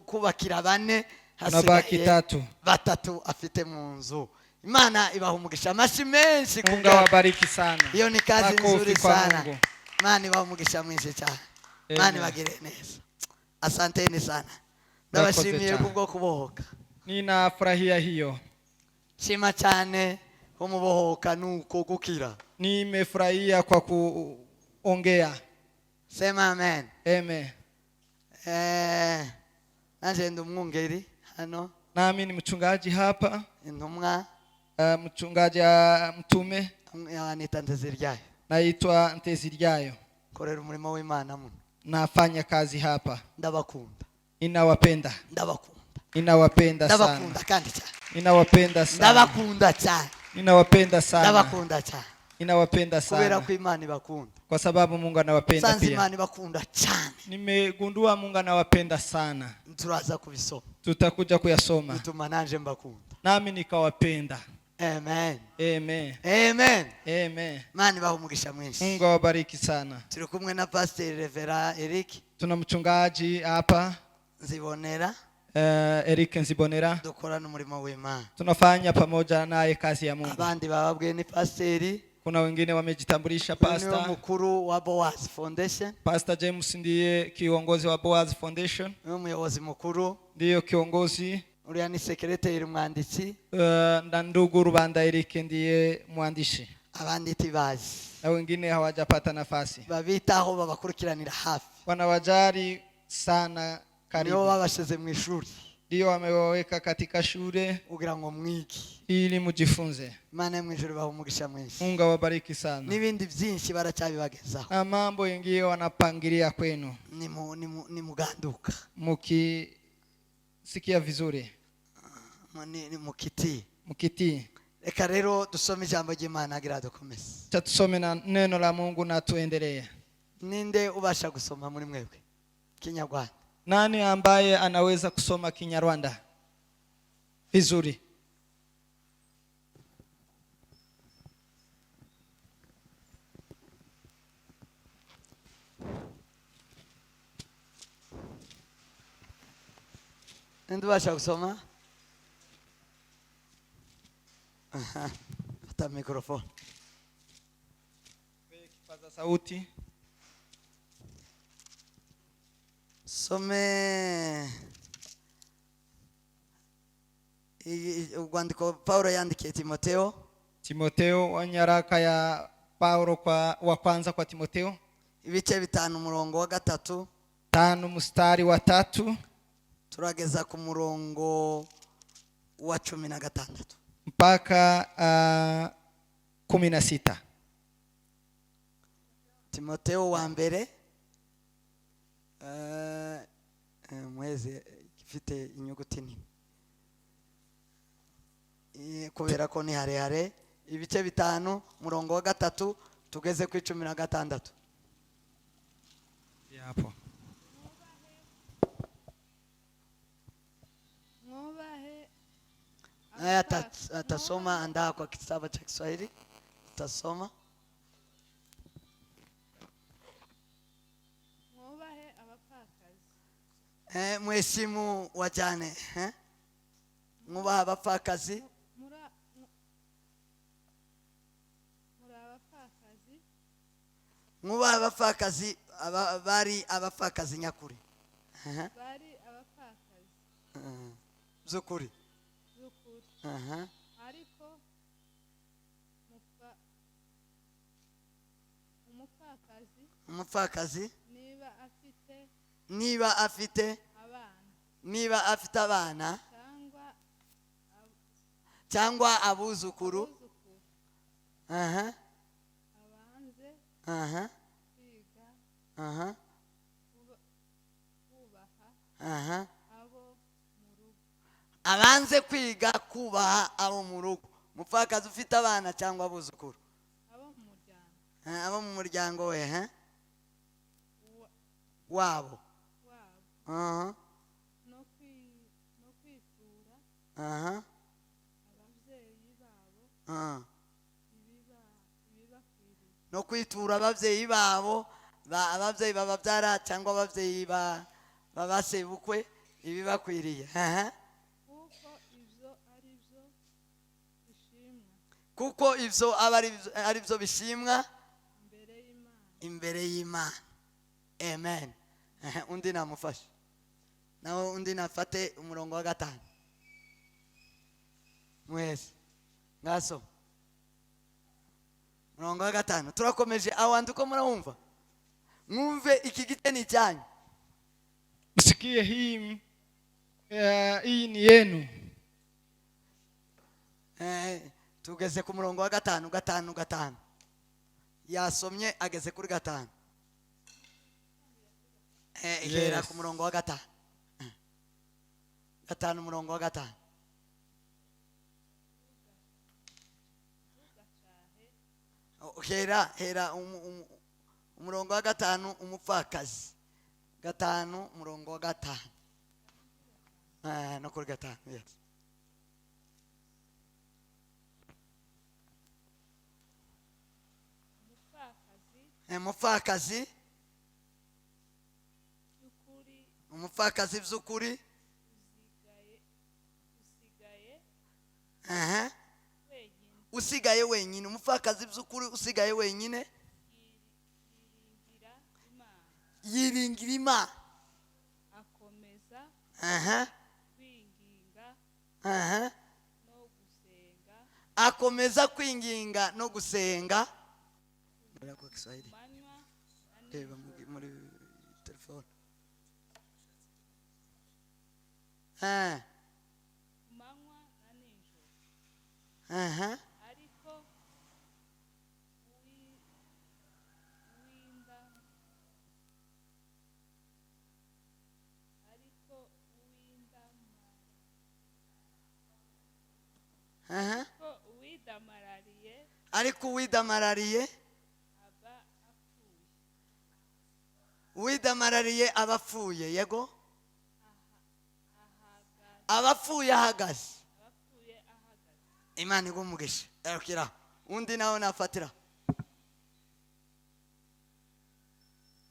kubakira bane, Nabaki hasigaye tatu. batatu afite mu nzu. Imana ibaha umugisha, amashyi menshi ku Mungu bwa- awabariki sana. Hiyo ni kazi Makofi nzuri kwa sana. Mungu. Imana ibaha umugisha mwinshi cyane. Imana Amen. ibagire neza. Asanteni sana. Murakoze Ndabashimiye cyane. kubwo kubohoka. Ninafurahia hiyo. Shima cyane ko mubohoka nuko gukira. Nimefurahia kwa kuongea. Sema amen. Amen. Nanje ndi umwungeri hano. Nami ni mchungaji hapa. Intumwa. Mchungaji, mtume. Anita Nteziryayo. Naitwa Nteziryayo. Korera umurimo w'Imana muno. Nafanya kazi hapa. Ndabakunda. Ninawapenda. Ndabakunda. Ninawapenda sana. Ndabakunda kandi cyane. Ninawapenda sana. Ndabakunda cyane. Ninawapenda sana. Ndabakunda cyane. Ninawapenda Kubera sana. ko Imana ibakunda. Kwa sababu Mungu anawapenda Sanze pia. Imana ibakunda cyane. Nimegundua Mungu anawapenda sana. Turaza kubisoma. Tutakuja kuyasoma. Bituma nanje mbakunda. Nami nikawapenda. Amen. Amen. Amen. Amen. Imana ibahe umugisha mwinshi. Mungu awabariki sana. Turi kumwe na Pastor Revera Eric Tuna mchungaji hapa, Nzibonera. Eric Nzibonera. Dukorana umurimo w'Imana. Tunafanya pamoja naye kazi ya Mungu. Abandi bababwiye ni pasiteri. Kuna wengine wamejitambulisha, Uyu niwe pastor. mukuru wa Boaz Foundation. Pastor James ndiye kiongozi wa Boaz Foundation. Niwe muyobozi mukuru. Ndiyo kiongozi. Uriya ni sekereteri, umwanditsi. Na ndugu Rubanda Eric ndiye mwandishi. Abandi tibazi. Na wengine hawajapata nafasi. Babitaho, babakurikiranira hafi. Wanawajali sana karibu. Nibo babashize mu ishuri. Ndio wamewaweka katika shule kugira ngo mwige, ili mjifunze. Imana yo mu ijuru ibahe umugisha mwinshi. Mungu awabariki sana. N'ibindi byinshi baracyabibagezaho. Na mambo yengine wanapangilia kwenu. Nimuganduka. Mukisikia vizuri. Ni mukiti. Mkitii. Reka rero dusome ijambo ry'Imana agira dukomeze. Acha tusome na neno la Mungu na tuendelee. Ninde ubasha gusoma muri mwebwe Kinyarwanda? Nani ambaye anaweza kusoma Kinyarwanda vizuri? Ninde ubasha gusoma? Aha, fata microphone. Kipaza sauti. Some urwandiko Paulo yandikiye Timoteo. Timoteo, wa nyaraka ya Paulo kwa wa kwanza kwa Timoteo. Ibice 5 umurongo wa 3. 5 mstari wa 3. Turageza ku murongo wa 16. Mpaka 16. Timoteo wa mbere, mwezi ifite inyuguti nini. Kubera ko ni harehare. Ibice 5 murongo wa 3 tugeze ku 16. Hapo. Mwubahe. Naye atasoma, andaa kwa kitabu cha Kiswahili. Utasoma. Mwubahe abapfakazi. Mheshimu wajane, eh? Mwubahe abapfakazi. Mwubahe abapfakazi bari abapfakazi nyakuri. Bari abapfakazi z'ukuri. Z'ukuri. Ariko umupfakazi niba afite niba afite abana cyangwa abuzukuru, abanze kwiga kubaha abo mu rugo. Umupfakazi ufite abana cyangwa abuzukuru, abo mu muryango we wabo, no kwitura ababyeyi babo, ababyeyi bababyara cyangwa ababyeyi babasebukwe ibibakwiriye. Kuko ibyo ari byo bishimwa imbere y'Imana. Amen. Undi namufashe nawe, undi nafate umurongo wa 5 mwese ngaso umurongo wa 5. Turakomeje awandi uko murawumva, mwumve iki gite ni cyanyu. Msikie hii ni yenu. Tugeze ku murongo wa 5 5 5. Yasomye ageze kuri 5. Ihera ku murongo wa 5. 5 umurongo wa 5. Hera umurongo wa 5 umupfakazi. 5 umurongo wa 5. No kuri 5. Yes. Umupfakazi by'ukuri usigaye wenyine. Umupfakazi by'ukuri usigaye wenyine yiringira Imana, akomeza kwinginga no gusenga. Kwa Kiswahili reba muri telefone. Ariko uwidamarariye uwidamarariye abapfuye. Yego, abapfuye ahagaze. Imana igumugisha. Erukira undi nawe nafatira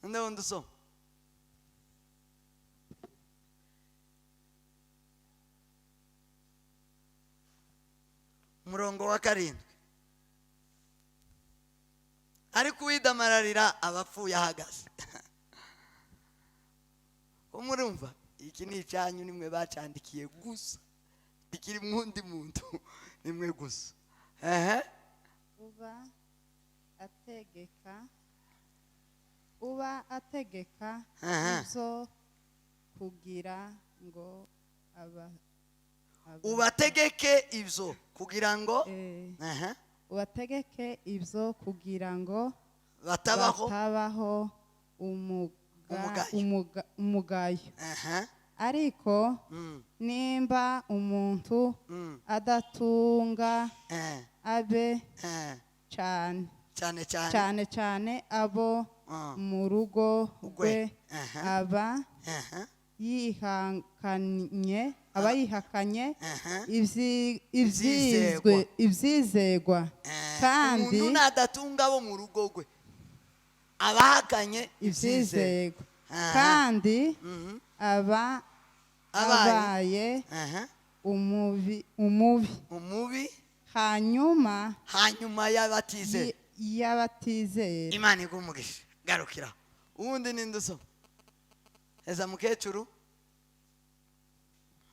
undi so umurongo wa 7. Ariko uwidamararira abapfuye ahagaze. Umurumva iki ni icyanyu, nimwe bacandikiye gusa, ikiri mwundi muntu nimwe gusa. Uba ategeka ibyo kugira ngo ubategeke ibyo kugira ngo ubategeke ibyo kugira ngo batabaho umugayo. Ariko nimba umuntu adatunga abe cyane cyane cyane abo mu rugo rwe, aba yihakanye ibyizegwa. Kandi umuntu nadatunga abo mu rugo rwe abahakanye ibyizegwa, kandi aba abaye umubi umubi hanyuma y'abatize y'abatizera. Imana iguhe umugisha. Garukira. Uwundi ninde usoma? Heza mukecuru.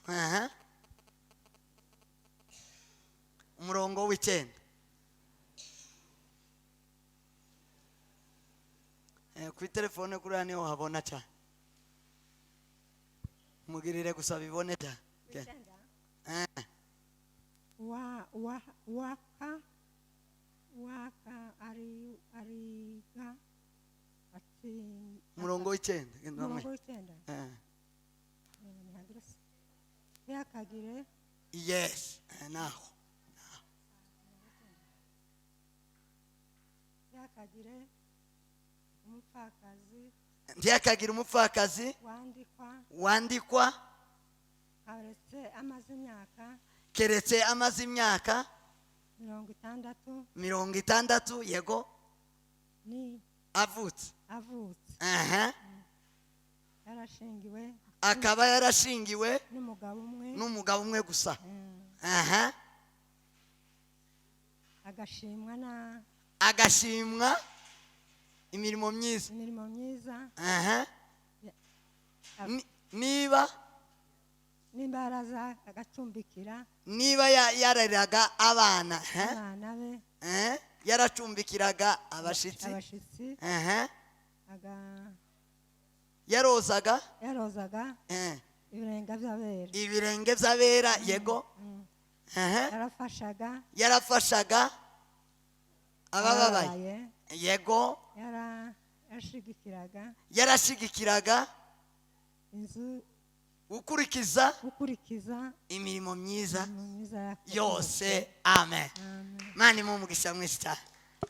Aha. Umurongo w'icyenda. Kuri telefone kuriya niho habona cyane. Mugirire gusa bibone cyane. Wa wa waka waka ari ariga ati Umurongo w'icyenda. Umurongo w'icyenda. Yakagire. Yes, naho. Yakagire umupfakazi. Ntiyakagira umupfakazi wandikwa keretse amaze imyaka keretse amaze imyaka 60 60, yego, ni avutse. Aha. Yarashingiwe, akaba yarashingiwe n'umugabo umwe gusa. Aha. Agashimwa imirimo myiza. Aha. Niba nimbaraza agacumbikira, niba yarariraga abana, be, yaracumbikiraga abashitsi, yarozaga ibirenge by'abera, yego, yarafashaga abababaye, yego, yarashigikiraga inzu, gukurikiza imirimo myiza yose. Amen. Mani mumugisha mwinshi cyane.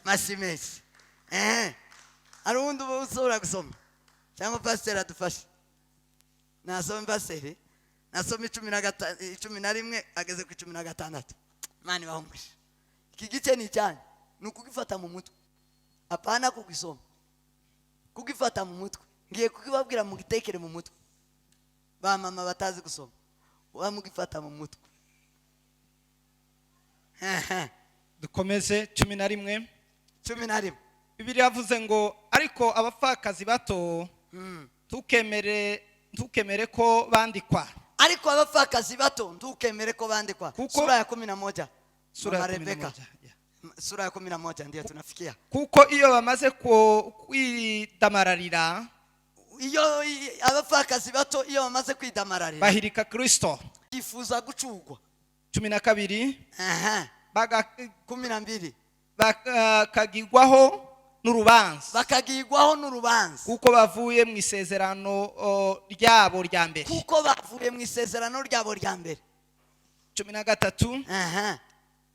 Masi menshi. Hari uwundi ushobora gusoma cyangwa pasiteri adufashe? Nasome pasiteri, nasome 11 ageze ku 16. Mani bahumugisha. Iki gice ni cyane, ni ukugifata mu mutwe, apana kugisoma, kugifata mu mutwe. Ngiye kukibabwira mugitekere mu mutwe. Ba mama batazi gusoma wamugifata mu mutwe. Dukomeze 11. 11. Bibiliya yavuze ngo ariko abapfakazi bato ntukemere ko bandikwa. Ariko abapfakazi bato ntukemere ko bandikwa. Sura ya 11. Sura ya 11. Sura ya 11 ndiyo tunafikia. Kuko iyo bamaze kwidamararira, iyo abapfakazi bato iyo bamaze kwidamararira, bahirika Kristo, yifuza gucugwa. 12. Aha. 12. Bakagirwaho n'urubanza. Bakagirwaho n'urubanza. Kuko bavuye mu isezerano ryabo rya mbere. Kuko bavuye mu isezerano ryabo rya mbere. 13. Aha.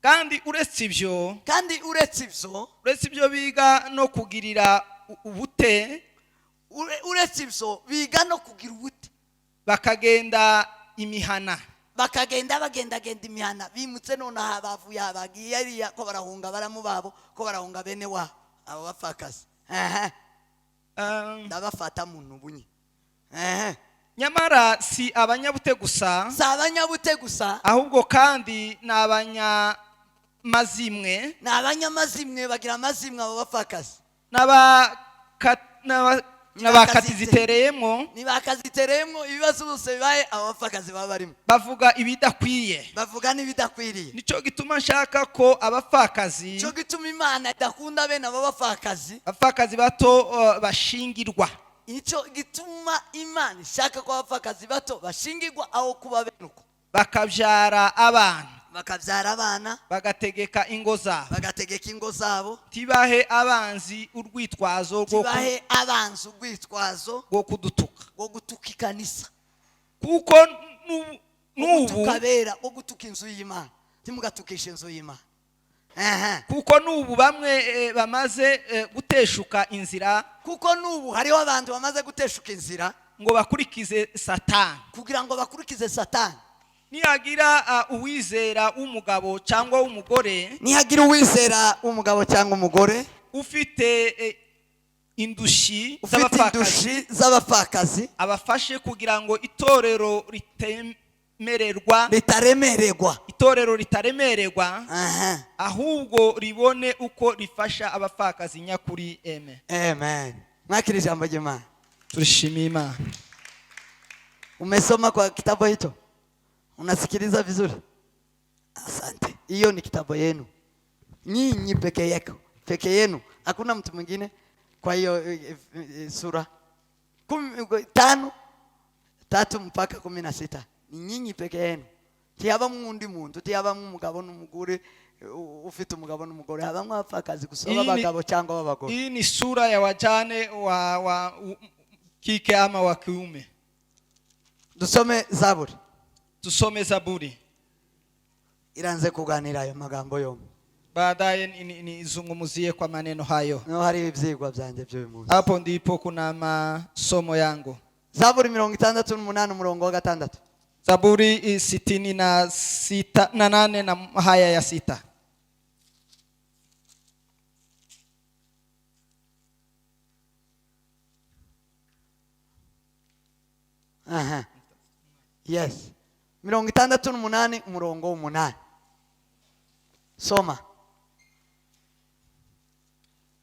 Kandi uretse ibyo, uretse ibyo biga no kugirira ubute, uretse ibyo biga no kugira ubute, bakagenda imihana, bakagenda bagendagenda imihana, bimutse none aha bavuye aha bagiye ariya, ko barahunga baramu babo, ko barahunga bene wabo, abo bapfakazi. Ndabafata mu nubunye. Nyamara si abanyabute gusa, si abanyabute gusa, ahubwo kandi ni abanyamazimwe, ni abanyamazimwe, bagira amazimwe abo bapfakazi, n'abakatizitereyemo, nibakazitereyemo ibibazo byose bibaye abo bapfakazi baba barimo, bavuga ibidakwiye, bavuga n'ibidakwiriye. Nicyo gituma nshaka ko abapfakazi, nicyo gituma Imana idakunda bene abo bapfakazi, abapfakazi bato bashingirwa. Nicyo gituma Imana ishaka ko abapfakazi bato bashingirwa aho kuba bene uko, bakabyara abana, bakabyara abana, bagategeka ingo zabo, bagategeka ingo zabo, tibahe abanzi urwitwazo rwo tibahe abanzi urwitwazo rwo kudutuka, rwo gutuka ikanisa, kuko n'ubu tukabera rwo gutuka inzu y'Imana. Timugatukisha inzu y'Imana. Kuko n'ubu bamwe bamaze guteshuka inzira, kuko n'ubu hariho abantu bamaze guteshuka inzira, ngo bakurikize Satani, kugira ngo bakurikize Satani. Nihagira uwizera w'umugabo cyangwa w'umugore, nihagira uwizera w'umugabo cyangwa umugore ufite indushi z'abapfakazi, abafashe kugira ngo itorero ritaremererwa, Ritaremererwa. Itorero ritaremererwa, ahubwo ribone uko rifasha abapfakazi nyakuri. Amen. Amen. Mwakira ijambo ry'Imana. Turishimiye Imana. Umesoma kwa kitabu hicho? Unasikiliza vizuri? Asante. Hiyo ni kitabu yenu nyinyi peke yako, peke yenu, hakuna mtu mwingine. Kwa hiyo sura 5 3 mpaka 16 ni nyinyi peke yenu. Tiyabamwo undi muntu, tiyabamwo umugabo n'umugore, ufite umugabo n'umugore, habamwo abapfakazi gusa b'abagabo cyangwa b'abagore. Hii ni sura ya wajane wa kike ama wa kiume. Dusome Zaburi. Tusome Zaburi. Iranze kuganira ayo magambo yombi. Baadaye nizungumzie kwa maneno hayo. Niho hari ibyigwa byanjye by'uyu munsi. Hapo ndipo kuna masomo yangu. Zaburi 68 umurongo wa 6. Zaburi 66 na 8 na haya ya 6. Aha. Yes. 68 umurongo w'umunani. Soma.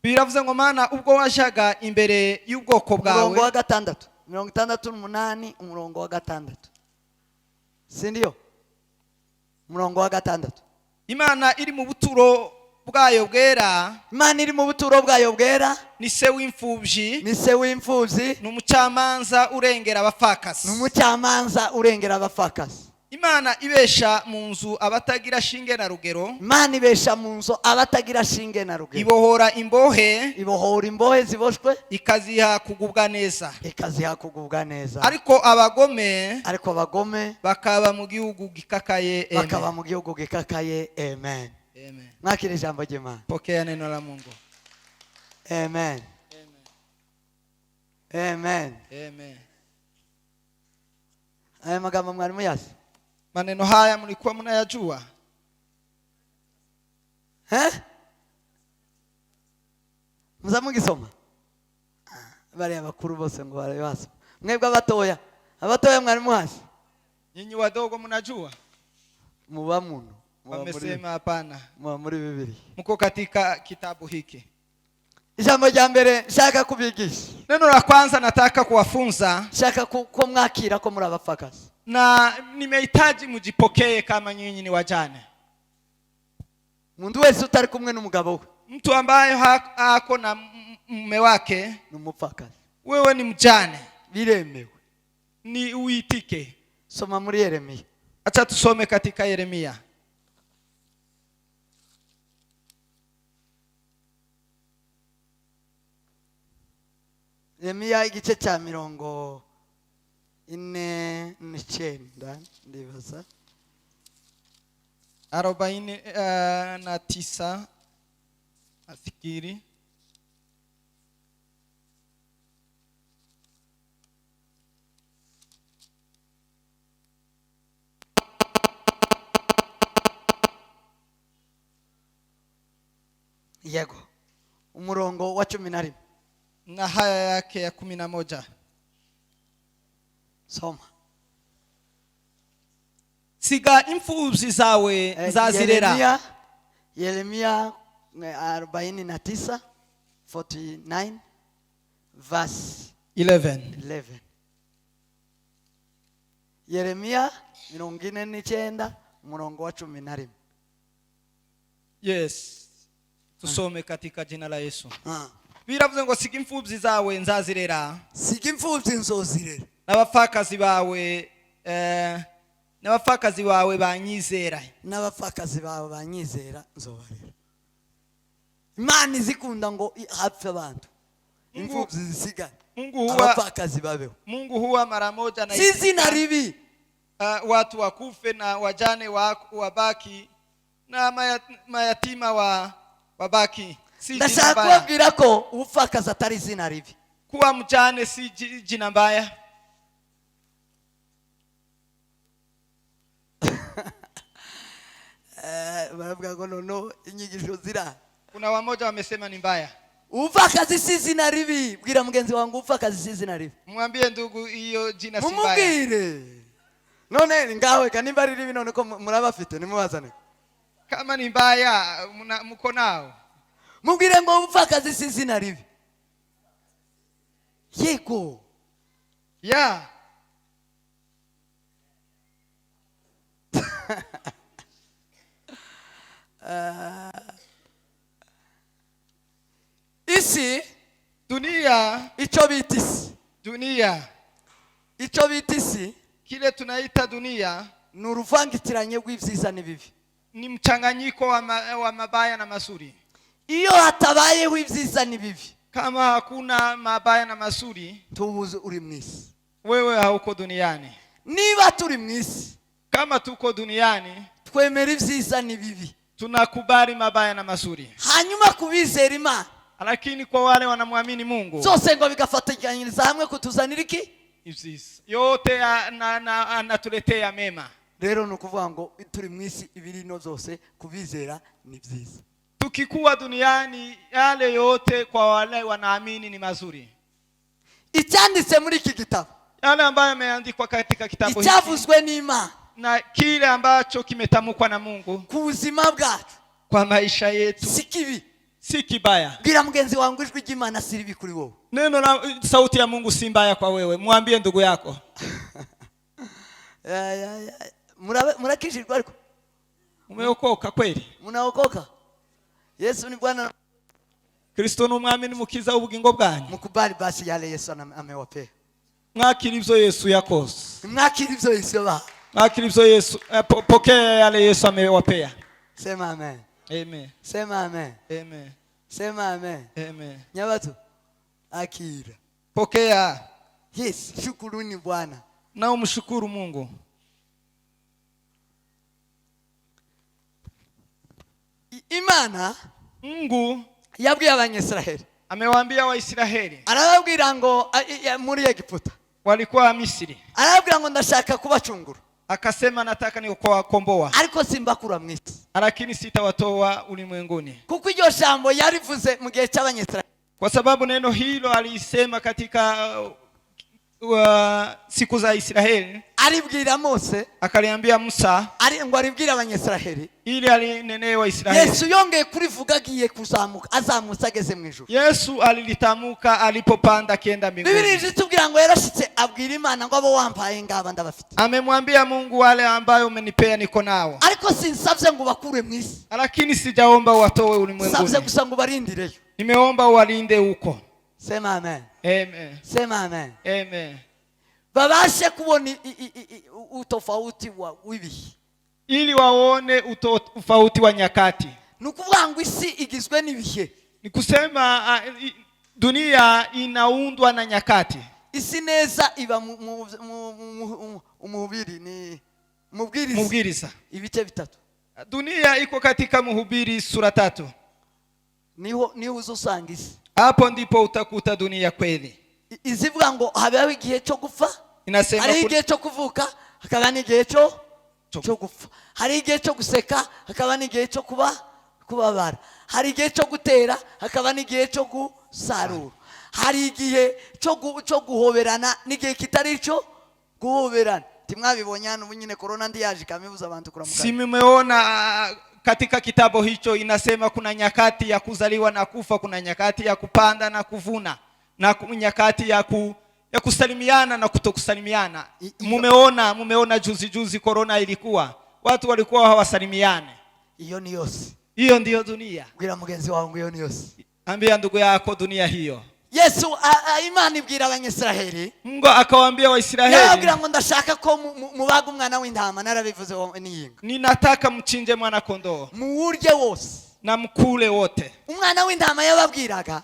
Biravuze ngo Mana ubwo wajaga imbere y'ubwoko bwawe. Umurongo wa 6. 68 umurongo wa 6. Si ndio? Umurongo wa 6. Imana iri mu buturo bwayo bwera. Imana iri mu buturo bwayo bwera. Ni se w'imfubyi. Ni se w'imfubyi. Ni umucamanza urengera abapfakazi. Ni umucamanza urengera abapfakazi. Imana ibesha mu nzu abatagira shinge na rugero. Imana ibesha mu nzu abatagira shinge na rugero. Ibohora imbohe. Ibohora imbohe ziboshwe. Ikaziha kugubwa neza. Ikaziha kugubwa neza. Ariko abagome. Ariko abagome. Bakaba mu gihugu gikakaye. Amen. Bakaba mu gihugu gikakaye. Amen. Amen. Mwakira ijambo ry'Imana. Pokea neno la Mungu. Amen. Amen. Amen. Aya magambo mwari muyazi? Maneno haya mlikuwa mnayajua? Eh? Muza mugisoma? Bari abakuru bose ngo barabasoma. Mwebwe abatoya, abatoya mwari muhazi? Nyinyi wadogo mnajua? Muba muno. Wamesema hapana. Muba muri Bibiri. Mko katika kitabu hiki. Ijambo rya mbere nshaka kubigisha. Neno la kwanza nataka kuwafunza. Nshaka ko mwakira ko muri abapfakazi. Na nimehitaji mjipokee kama nyinyi ni wajane. Umuntu wese utari kumwe n'umugabo we. Mtu ambaye hako na mume wake ni umupfakazi. Wewe ni mjane. Biremewe. Ni uitike. Soma muri Yeremia. Acha tusome katika Yeremia. Yeremia igice cya 49 ndibaza. 49 afikiri. Yego. Umurongo wa 11. Na haya yake ya 11. Soma. Siga imfubyi zawe nzazirera. Yeremia 49 49 verse 11. 11. Yeremia 49 umurongo wa 11. Yes. Tusome katika jina la Yesu. Biravuze ngo siga imfubyi zawe nzazirera. Siga imfubyi nzozirera. N'abapfakazi bawe n'abapfakazi bawe banyizera. N'abapfakazi bawe banyizera nzobarera. Imana izikunda ngo hapfe abantu. Imfubyi zisigare. Abapfakazi babeho. Mungu huwa mara moja na sisi na ribi. Watu wakufe na wajane wabaki na mayatima wabaki. Si jina Ndashaka mbaya. kubabwira ko ubupfakazi atari izina ribi. Kuwa mjane si jina mbaya. Baravuga ngo no inyigisho zira. Kuna wamoja wamesema ni mbaya. Ubupfakazi si izina ribi. Bwira mugenzi wangu ubupfakazi si izina ribi. Mwambie ndugu hiyo jina si mbaya. Mumubwire. None ngawe ka nimba ari ribi, none ko murabafite, nimubazane. Kama ni mbaya, mko nao. Mubwire ngo ubupfakazi si izina ribi, yego. Ya. Isi, Dunia, icyo bita isi, dunia, icyo bita isi, kile tunaita dunia, ni uruvangitiranye rw'ibyiza n'ibibi. Ni mchanganyiko wa mabaya na mazuri. Iyo hatabayeho ibyiza n'ibibi, Kama hakuna mabaya na mazuri, tubuze uri mu isi. Wewe hauko duniani. Niba turi mu isi, Kama tuko duniani, twemera ibyiza n'ibibi. Tunakubali mabaya na mazuri. Hanyuma kubizera Imana, Lakini kwa wale wanamwamini Mungu, zose ngo bigafatikanyiriza hamwe kutuzanira iki? Ibyiza yote na anatuletea mema. Rero ni ukuvuga ngo turi mu isi, ibirino zose kubizera ni byiza. Tukikuwa duniani, yale yote kwa wale wanaamini ni mazuri. Icyanditse muri iki gitabo, Yale ambayo yameandikwa katika kitabu hiki, icyavuzwe n'Imana, na kile ambacho kimetamkwa na Mungu ku buzima bwacu, kwa maisha yetu, si kibi, si kibaya. Bwira mugenzi wawe ngo ijwi ry'Imana si ribi kuri wowe. Neno la sauti ya Mungu si mbaya kwa wewe, mwambie ndugu yako. Ya, ya, ya. Murakijijwe ariko? Umeokoka kweli? Munaokoka? Yesu ni Bwana. Kristo ni umwami n'umukiza w'ubugingo bwanyu. Mukubali basi yale Yesu amewapea. Mwakira ibyo Yesu yakoze. Mwakira ibyo Yesu yabaha. Mwakira ibyo Yesu, pokea yale Yesu amewapea. Sema amen. Amen. Sema amen. Amen. Sema amen. Amen. Nyabatu akira. Pokea. Yes, shukuruni Bwana. Na umshukuru Mungu. Imana, Mungu yabwiye Abanyisiraheli. Amewaambia Waisraeli. Arababwira ngo, muri Egiputa. Walikuwa Misri. Arababwira ngo ndashaka kubacungura. Akasema nataka ni kuwakomboa. Ariko simbakura mu isi. Lakini sitawatoa ulimwenguni. Kuko iryo jambo yarivuze mu gihe cy'Abanyisiraheli. Kwa sababu neno hilo alisema katika siku za Israeli. Aribwira Mose, akaliambia Musa, ari ngo aribwire Abanyisiraheli, ili alinenee Waisraeli. Yesu yongeye kurivuga agiye kuzamuka, azamutse ageze mu ijuru. Yesu alilitamuka alipopanda akienda mbinguni. Bibiliya itubwira ngo yarashitse abwira Imana ngo abo wampaye ngaba ndabafite. Amemwambia Mungu wale ambayo umenipea niko nao. Ariko sinsavye ngo bakure mu isi. Lakini sijaomba watoe ulimwenguni. Savye gusa ngo barindireyo. Nimeomba uwalinde huko. Sema amen. Amen. Sema amen. Amen. Babashe kubona utofauti wa w'ibihe. Ili waone utofauti wa nyakati. Ni ukuvuga ngo isi igizwe n'ibihe. Ni kusema dunia inaundwa na nyakati. Isi neza iba mubiri ni mubwiriza. Mubwiriza. Ibice bitatu. Dunia iko katika Mhubiri sura 3. Niho uzosanga isi. Hapo ndipo utakuta dunia kweli. Izivuga ngo habaho igihe cyo gupfa, Inasema hari igihe cyo kuvuka, hakaba n'igihe cyo gupfa. Hari igihe cyo guseka, hakaba n'igihe cyo kubabara. Hari igihe cyo gutera, hakaba n'igihe cyo gusarura. Hari igihe cyo guhoberana n'igihe kitari icyo guhoberana. Timwabibonye hano ubu nyine corona ndi yaje ikamibuza abantu kuramukanya. Si mmeona katika kitabu hicho inasema kuna nyakati ya kuzaliwa na kufa, kuna nyakati ya kupanda na kuvuna, na nyakati ya kusalimiana na kutokusalimiana. Mumeona juzi juzi corona ilikuwa, watu walikuwa hawasalimiane. Iyo ni yose. Hiyo ndiyo dunia. Bwira mugenzi wawe ngo iyo ni yose. Ambia ndugu yako dunia hiyo. Yesu, Imana ibwira Abanyisiraheli. Mungu akawaambia Waisraeli. Yarababwira ngo ndashaka ko mubaga umwana w'intama, narabivuze n'iyinga. Ninataka mchinje mwana kondoo. Muwurye wose. Na mkule wote. Umwana w'intama yababwiraga.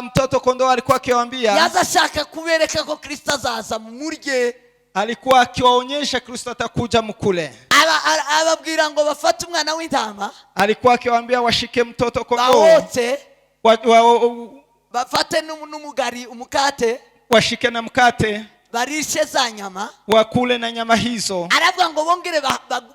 Mtoto kondoo alikuwa akiwaambia. Yaza ashaka kubereka ko Kristo azaza mumurye. Alikuwa akiwaonyesha Kristo atakuja mkule. Ababwira ngo bafate umwana w'intama. Alikuwa akiwaambia washike mtoto kondoo. Bawotse. Bafate n'umugari umukate. Washike na mkate. Barishe za nyama. Wakule na nyama hizo. Aravuga ngo bongere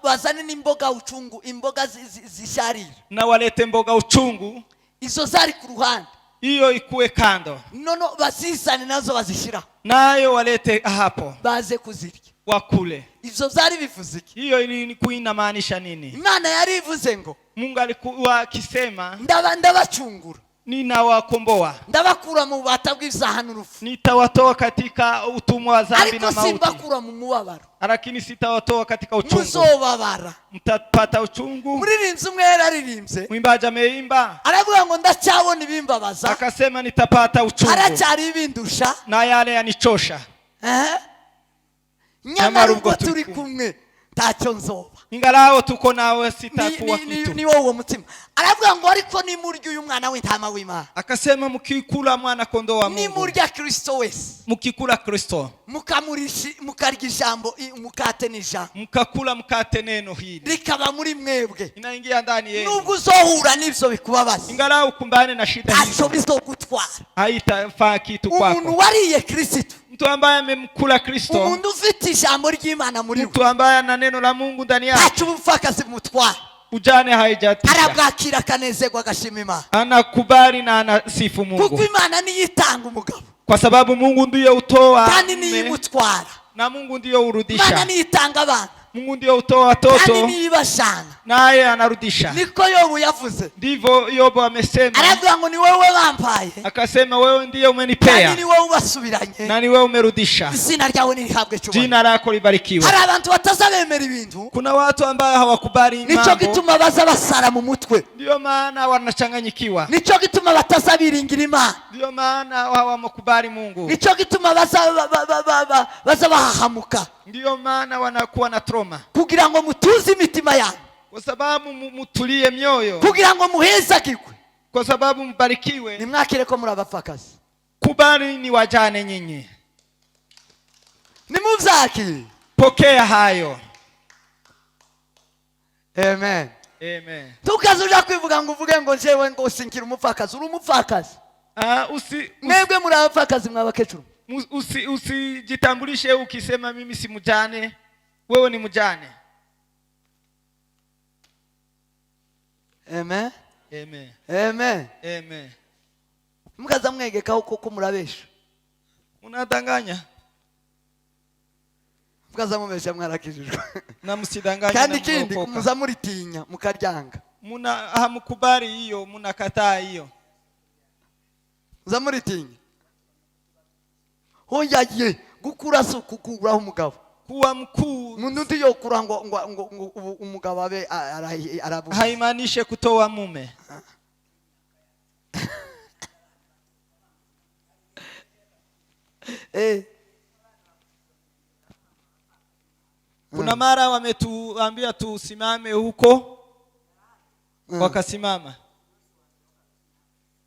bazane n'imboga uchungu, imboga zisharira. Na walete mboga uchungu. Izo zari ku ruhande. Hiyo ikuwe kando. Nono bazizane nazo bazishira. Nayo walete hapo. Baze kuzirya. Wakule. Ivyo vyari bivuze iki? Hiyo ilikuwa inamaanisha nini? Imana yari ivuze ngo Mungu alikuwa akisema ndaba ndabacungura, ninawakomboa, ndabakura mu bubata bw'ivyaha n'urupfu, nitawatoa katika utumwa wa dhambi ariko na mauti, simbakura mu mubabaro, lakini sitawatoa katika uchungu. Muzobabara. Mtapata uchungu. Muririmbyi umwe yararirimbye, Mwimbaji ameimba aravuga ngo ndacyabona ibimbabaza, akasema nitapata uchungu haracyari ibindusha, na yale yanichosha. Eh? Nyamara ubwo turi kumwe ntacyo nzoba. Ingalao tuko nawe sitakuwa kitu. Ni wowe uwo mutima. Aravuga ngo ariko nimurya uyu mwana w'intama w'Imana, Akasema mkikula mwana kondoo wa Mungu, nimurya Kristo wese, mkikula Kristo, mukarya ijambo, umukate n'ijambo, mkakula mkate neno hili rikaba muri mwebwe, inaingia ndani yenu, nubwo uzohura n'ivyo bikubabaza, ingalau ukumbane na shida ntacyo hizo, bizogutwara. haitafaa kitu Umuntu kwako. wariye Kristo, Mtu ambaye amemkula Kristo, umuntu ufite ijambo ry'Imana muri we, mtu ambaye ana neno la Mungu ndani yake, ntacyo ubupfakazi bumutwara. Ujane haijatisha, Arabwakira akanezerwa agashima Imana, anakubali na anasifu kuko Mungu, Imana niyo itanga umugabo, kwa sababu Mungu ndiye utoa kandi niyo mume, imutwara. na Mungu ndiye Imana urudisha. niyo itanga abana, Mungu ndiye utoa kandi watoto niyo ibashana. naye anarudisha. Niko Yobu yavuze, Ndivyo Yobo amesema, aravuga ngo ni wowe bampaye, akasema wewe ndiye kandi umenipea ni wowe ubasubiranye, na ni wewe umerudisha. Izina ryawe nirihabwe icyubahiro. Jina lako libarikiwe. Hari abantu batazabemera ibintu, Kuna watu ambao hawakubali nicyo mambo, gituma baza basara mu mutwe, ndiyo maana wanachanganyikiwa, nicyo gituma batazabiringira Imana, ndiyo maana hawamkubali Mungu, nicyo gituma baza baza bahahamuka, ndiyo maana wanakuwa na trauma, kugira ngo mutuze imitima yanyu, kwa sababu mutulie mioyo, kugira ngo muhezagirwe, kwa sababu mbarikiwe. Nimwakire ko muri abapfakazi. Kubali ni wajane nyinyi, nimuvyakire, pokea hayo. Amen. Amen. Tukaza uja kwivuga ngo uvuge ngo njewe ngo sinkira umupfakazi, uri umupfakazi. Mwebwe muri abapfakazi mwabakecuru. Usijitambulishe ukisema mimi si mjane, wewe ni mjane. Amen. Amen. Amen. Amen. Mukaza mwegekaho koko murabesha. Unadanganya. Mukaza mubesha mwarakijijwe. Na msidanganye Kandi na ikindi mwokoka. muza muritinya mukaryanga. Muna hamkubali hiyo, munakataa hiyo. Muza muritinya. Hoya ye gukura so kukuraho umugabo. Kuwa mkuu. Umuntu ndiyo kura ngo ngo ngo umugabo abe arabu. Haimaanishe kutoa mume. Kuna mara wametuambia tusimame huko, wakasimama.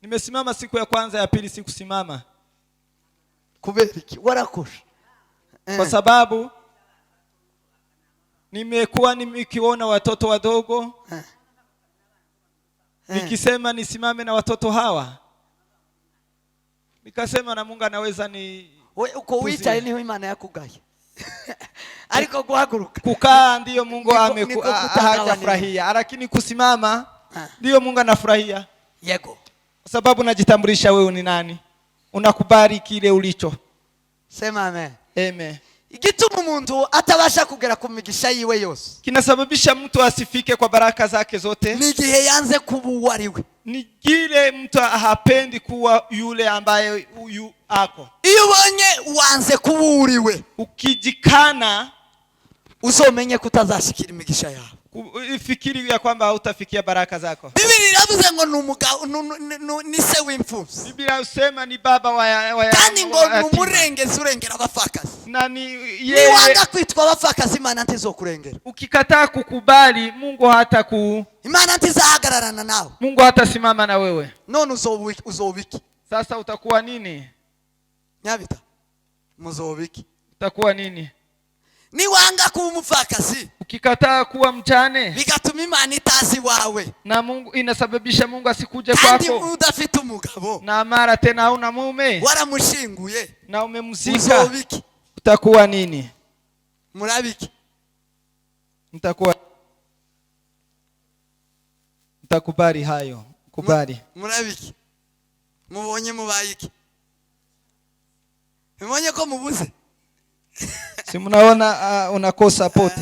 Nimesimama siku ya kwanza, ya pili sikusimama. Kubera iki? Warakosha. Kwa sababu nimekuwa nikiona watoto wadogo, nikisema nisimame na watoto hawa, nikasema na Mungu anaweza ni We, uko wicaye niho Imana yakugaye. Ariko guhaguruka, kukaa ndiyo Mungu Niko kutagawa hajafurahia, lakini kusimama ndiyo Mungu anafurahia. Yego. Kwa sababu najitambulisha wewe ni nani, unakubali kile ulicho. Sema amen. Amen. Igituma umuntu atabasha kugera ku migisha yiwe yose, kinasababisha mtu asifike kwa baraka zake zote, ni igihe yanze kuba uwo ari we. Ni kile mtu hapendi kuwa yule ambaye huyu ako. Iyo ubonye wanze kuba uwo uri we, ukijikana, uzomenye ko utazashikira imigisha yawe. Ifikiri ya kwamba hautafikia baraka zako. Biblia iravuze ngo ni umugabo, ni se w'imfuvyi. Biblia inasema ni baba wa Kandi ngo wa ni yatima. umurengezi urengera abapfakazi. Na ni yeye. Niwanga kwitwa abapfakazi, Imana ntizokurengera. Ukikataa kukubali, Mungu hata ku Imana ntizahagararana nawe. Mungu hatasimama na wewe. None uzobiki? Sasa utakuwa nini? Nyabita. Muzobiki? Utakuwa nini? Niwanga kuba umupfakazi, ukikataa kuwa mjane, bigatuma Imana itazi wawe, na Mungu inasababisha Mungu asikuje kandi kwako, udafite umugabo, na mara tena hauna mume, waramushinguye, na umemzika, uzobiki? Utakuwa nini? Murabiki? Mtakuwa, mtakubali hayo, kubali. Murabiki? Mubonye mubayiki? Mubonye ko mubuze? Si mnaona, unakosa pote.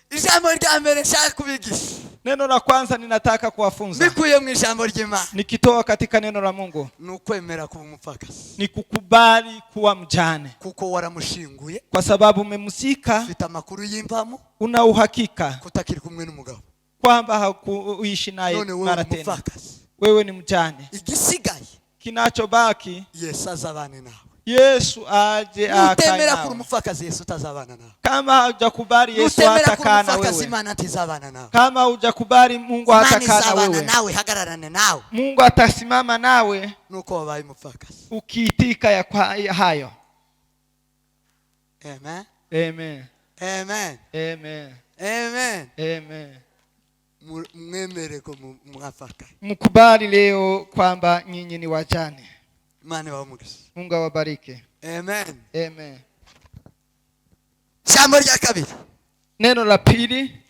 Ijambo rya mbere nshaka kubigisha, Neno la kwanza ninataka kuwafunza, mbikuye mu ijambo ry'Imana, nikitoa katika neno la Mungu, ni ukwemera kuba umupfakazi, ni kukubali kuwa mjane, kuko waramushinguye, kwa sababu umemzika. Ufite amakuru y'impamo Una uhakika kutakiri kumwe n'umugabo. Kwamba hakuishi naye None wewe mara uri tena. umupfakazi. Wewe ni mjane. Igisigaye, Kinachobaki, Yesu azabane nawe. Yesu aje akae Nutemera kuri nawe. Umupfakazi, Yesu utazabana nawe. Kama hujakubali, Yesu Nutemera kuri hatakaa na umupfakazi, wewe. Imana ntizabana nawe. Kama hujakubali, Mungu Imana hatakaa na izabana wewe. nawe, ihagararane nawe Mungu atasimama nawe nuko wabaye umupfakazi. Ukiitika ya hayo. Amen. Amen. Amen. Amen. Amen. Amen. Mwemere ko mwafakaye. Mkubali leo kwamba nyinyi ni wajane. Imana ibahe umugisha. Mungu awabariki. Amen. Amen. Ijambo rya kabiri. Neno la pili.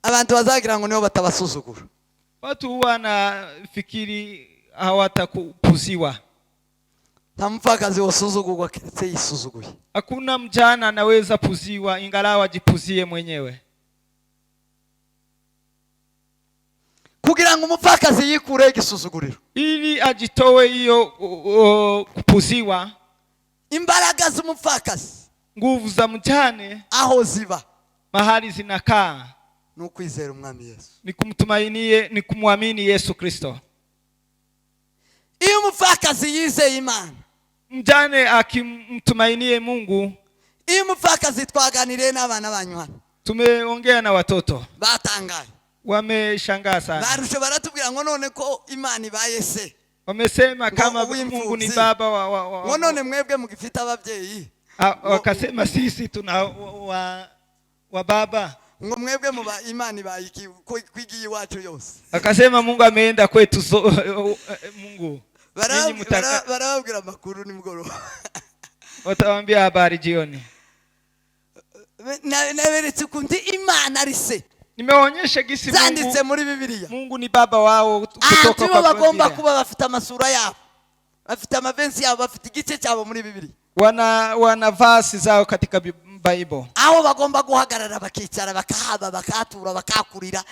Abantu bazagira ngo nibo batabasuzugura. Watu huwa wanafikiri hawatakupuziwa. Nta mupfakazi wasuzugurwa keretse yisuzuguye. Hakuna mjane anaweza puziwa ingalau ajipuzie mwenyewe. Kugira ngo umupfakazi yikureho igisuzuguriro, Ili ajitoe hiyo kupuziwa, imbaraga z'umupfakazi, nguvu za mjane, aho ziba, mahali zinakaa, ni ukwizera Umwami Yesu. Ni kumtumainie, ni kumwamini Yesu Kristo. Iyo umupfakazi yizeye Imana, Mjane akimtumainie Mungu, iyo umupfakazi, twaganiriye n'abana banyu hano, tumeongea na watoto, batangaye, wameshangaa sana. Barushe baratubwira ngo none ko Imana ibaye se Wamesema ngo kama uw'imfubyi, Mungu ni baba wa ngo none mwebwe mugifite ababyeyi, Ah, wakasema sisi tuna wa baba, ngo mwebwe muba Imana ibaye iki ko kwigiye iwacu yose? Akasema Mungu ameenda kwetu, so, Mungu ninyi Barababwira amakuru nimugoroba. Watawaambia habari jioni. Naberetse ukuntu Imana ari se. Nimeonyesha gisi Zanditse Mungu, muri Bibiliya. Mungu ni baba wao kutoka Ahantu bo kwa bagomba Biblia. kuba bafite amasura yabo, bafite amavensi yabo, bafite igice cyabo muri Bibiliya, Wana verse zao katika Bible, aho bagomba guhagarara, bakicara, bakahaba, bakahatura, bakahakurira,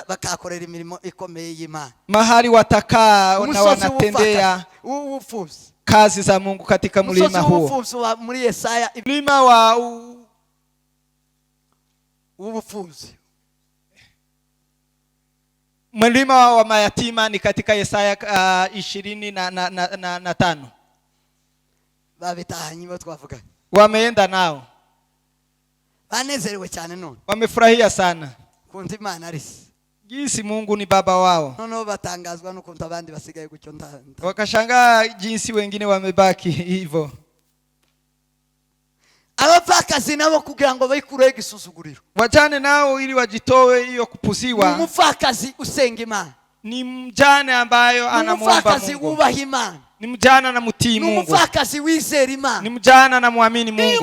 bakahakorera imirimo ikomeye y'Imana. Mahali watakaa na Umusozi wanatendea w'ubupfubyi, kazi za Mungu katika umusozi mlima huo, w'ubupfubyi wa muri Yesaya, mlima wa w'ubupfubyi. Mlima wa mayatima ni katika Yesaya 25. Babitahanye bo twavuganye. Wameenda nao. Banezerewe cyane none Wamefurahia sana kuntu Imana ari se. Jinsi Mungu ni baba wao. Noneho batangazwa n'ukuntu abandi basigaye gutyo Wakashangaa jinsi wengine wamebaki hivyo. Abapfakazi nabo kugira ngo bikureho igisuzuguriro, Wajane nao ili wajitoe hiyo kupuziwa, umupfakazi usenga Imana, ni mjane ambayo ni anamuomba umupfakazi Mungu, wubaha Imana, ni mjane anamtii ni Mungu, umupfakazi wizera Imana. Ni mjane anamwamini Iyo Mungu.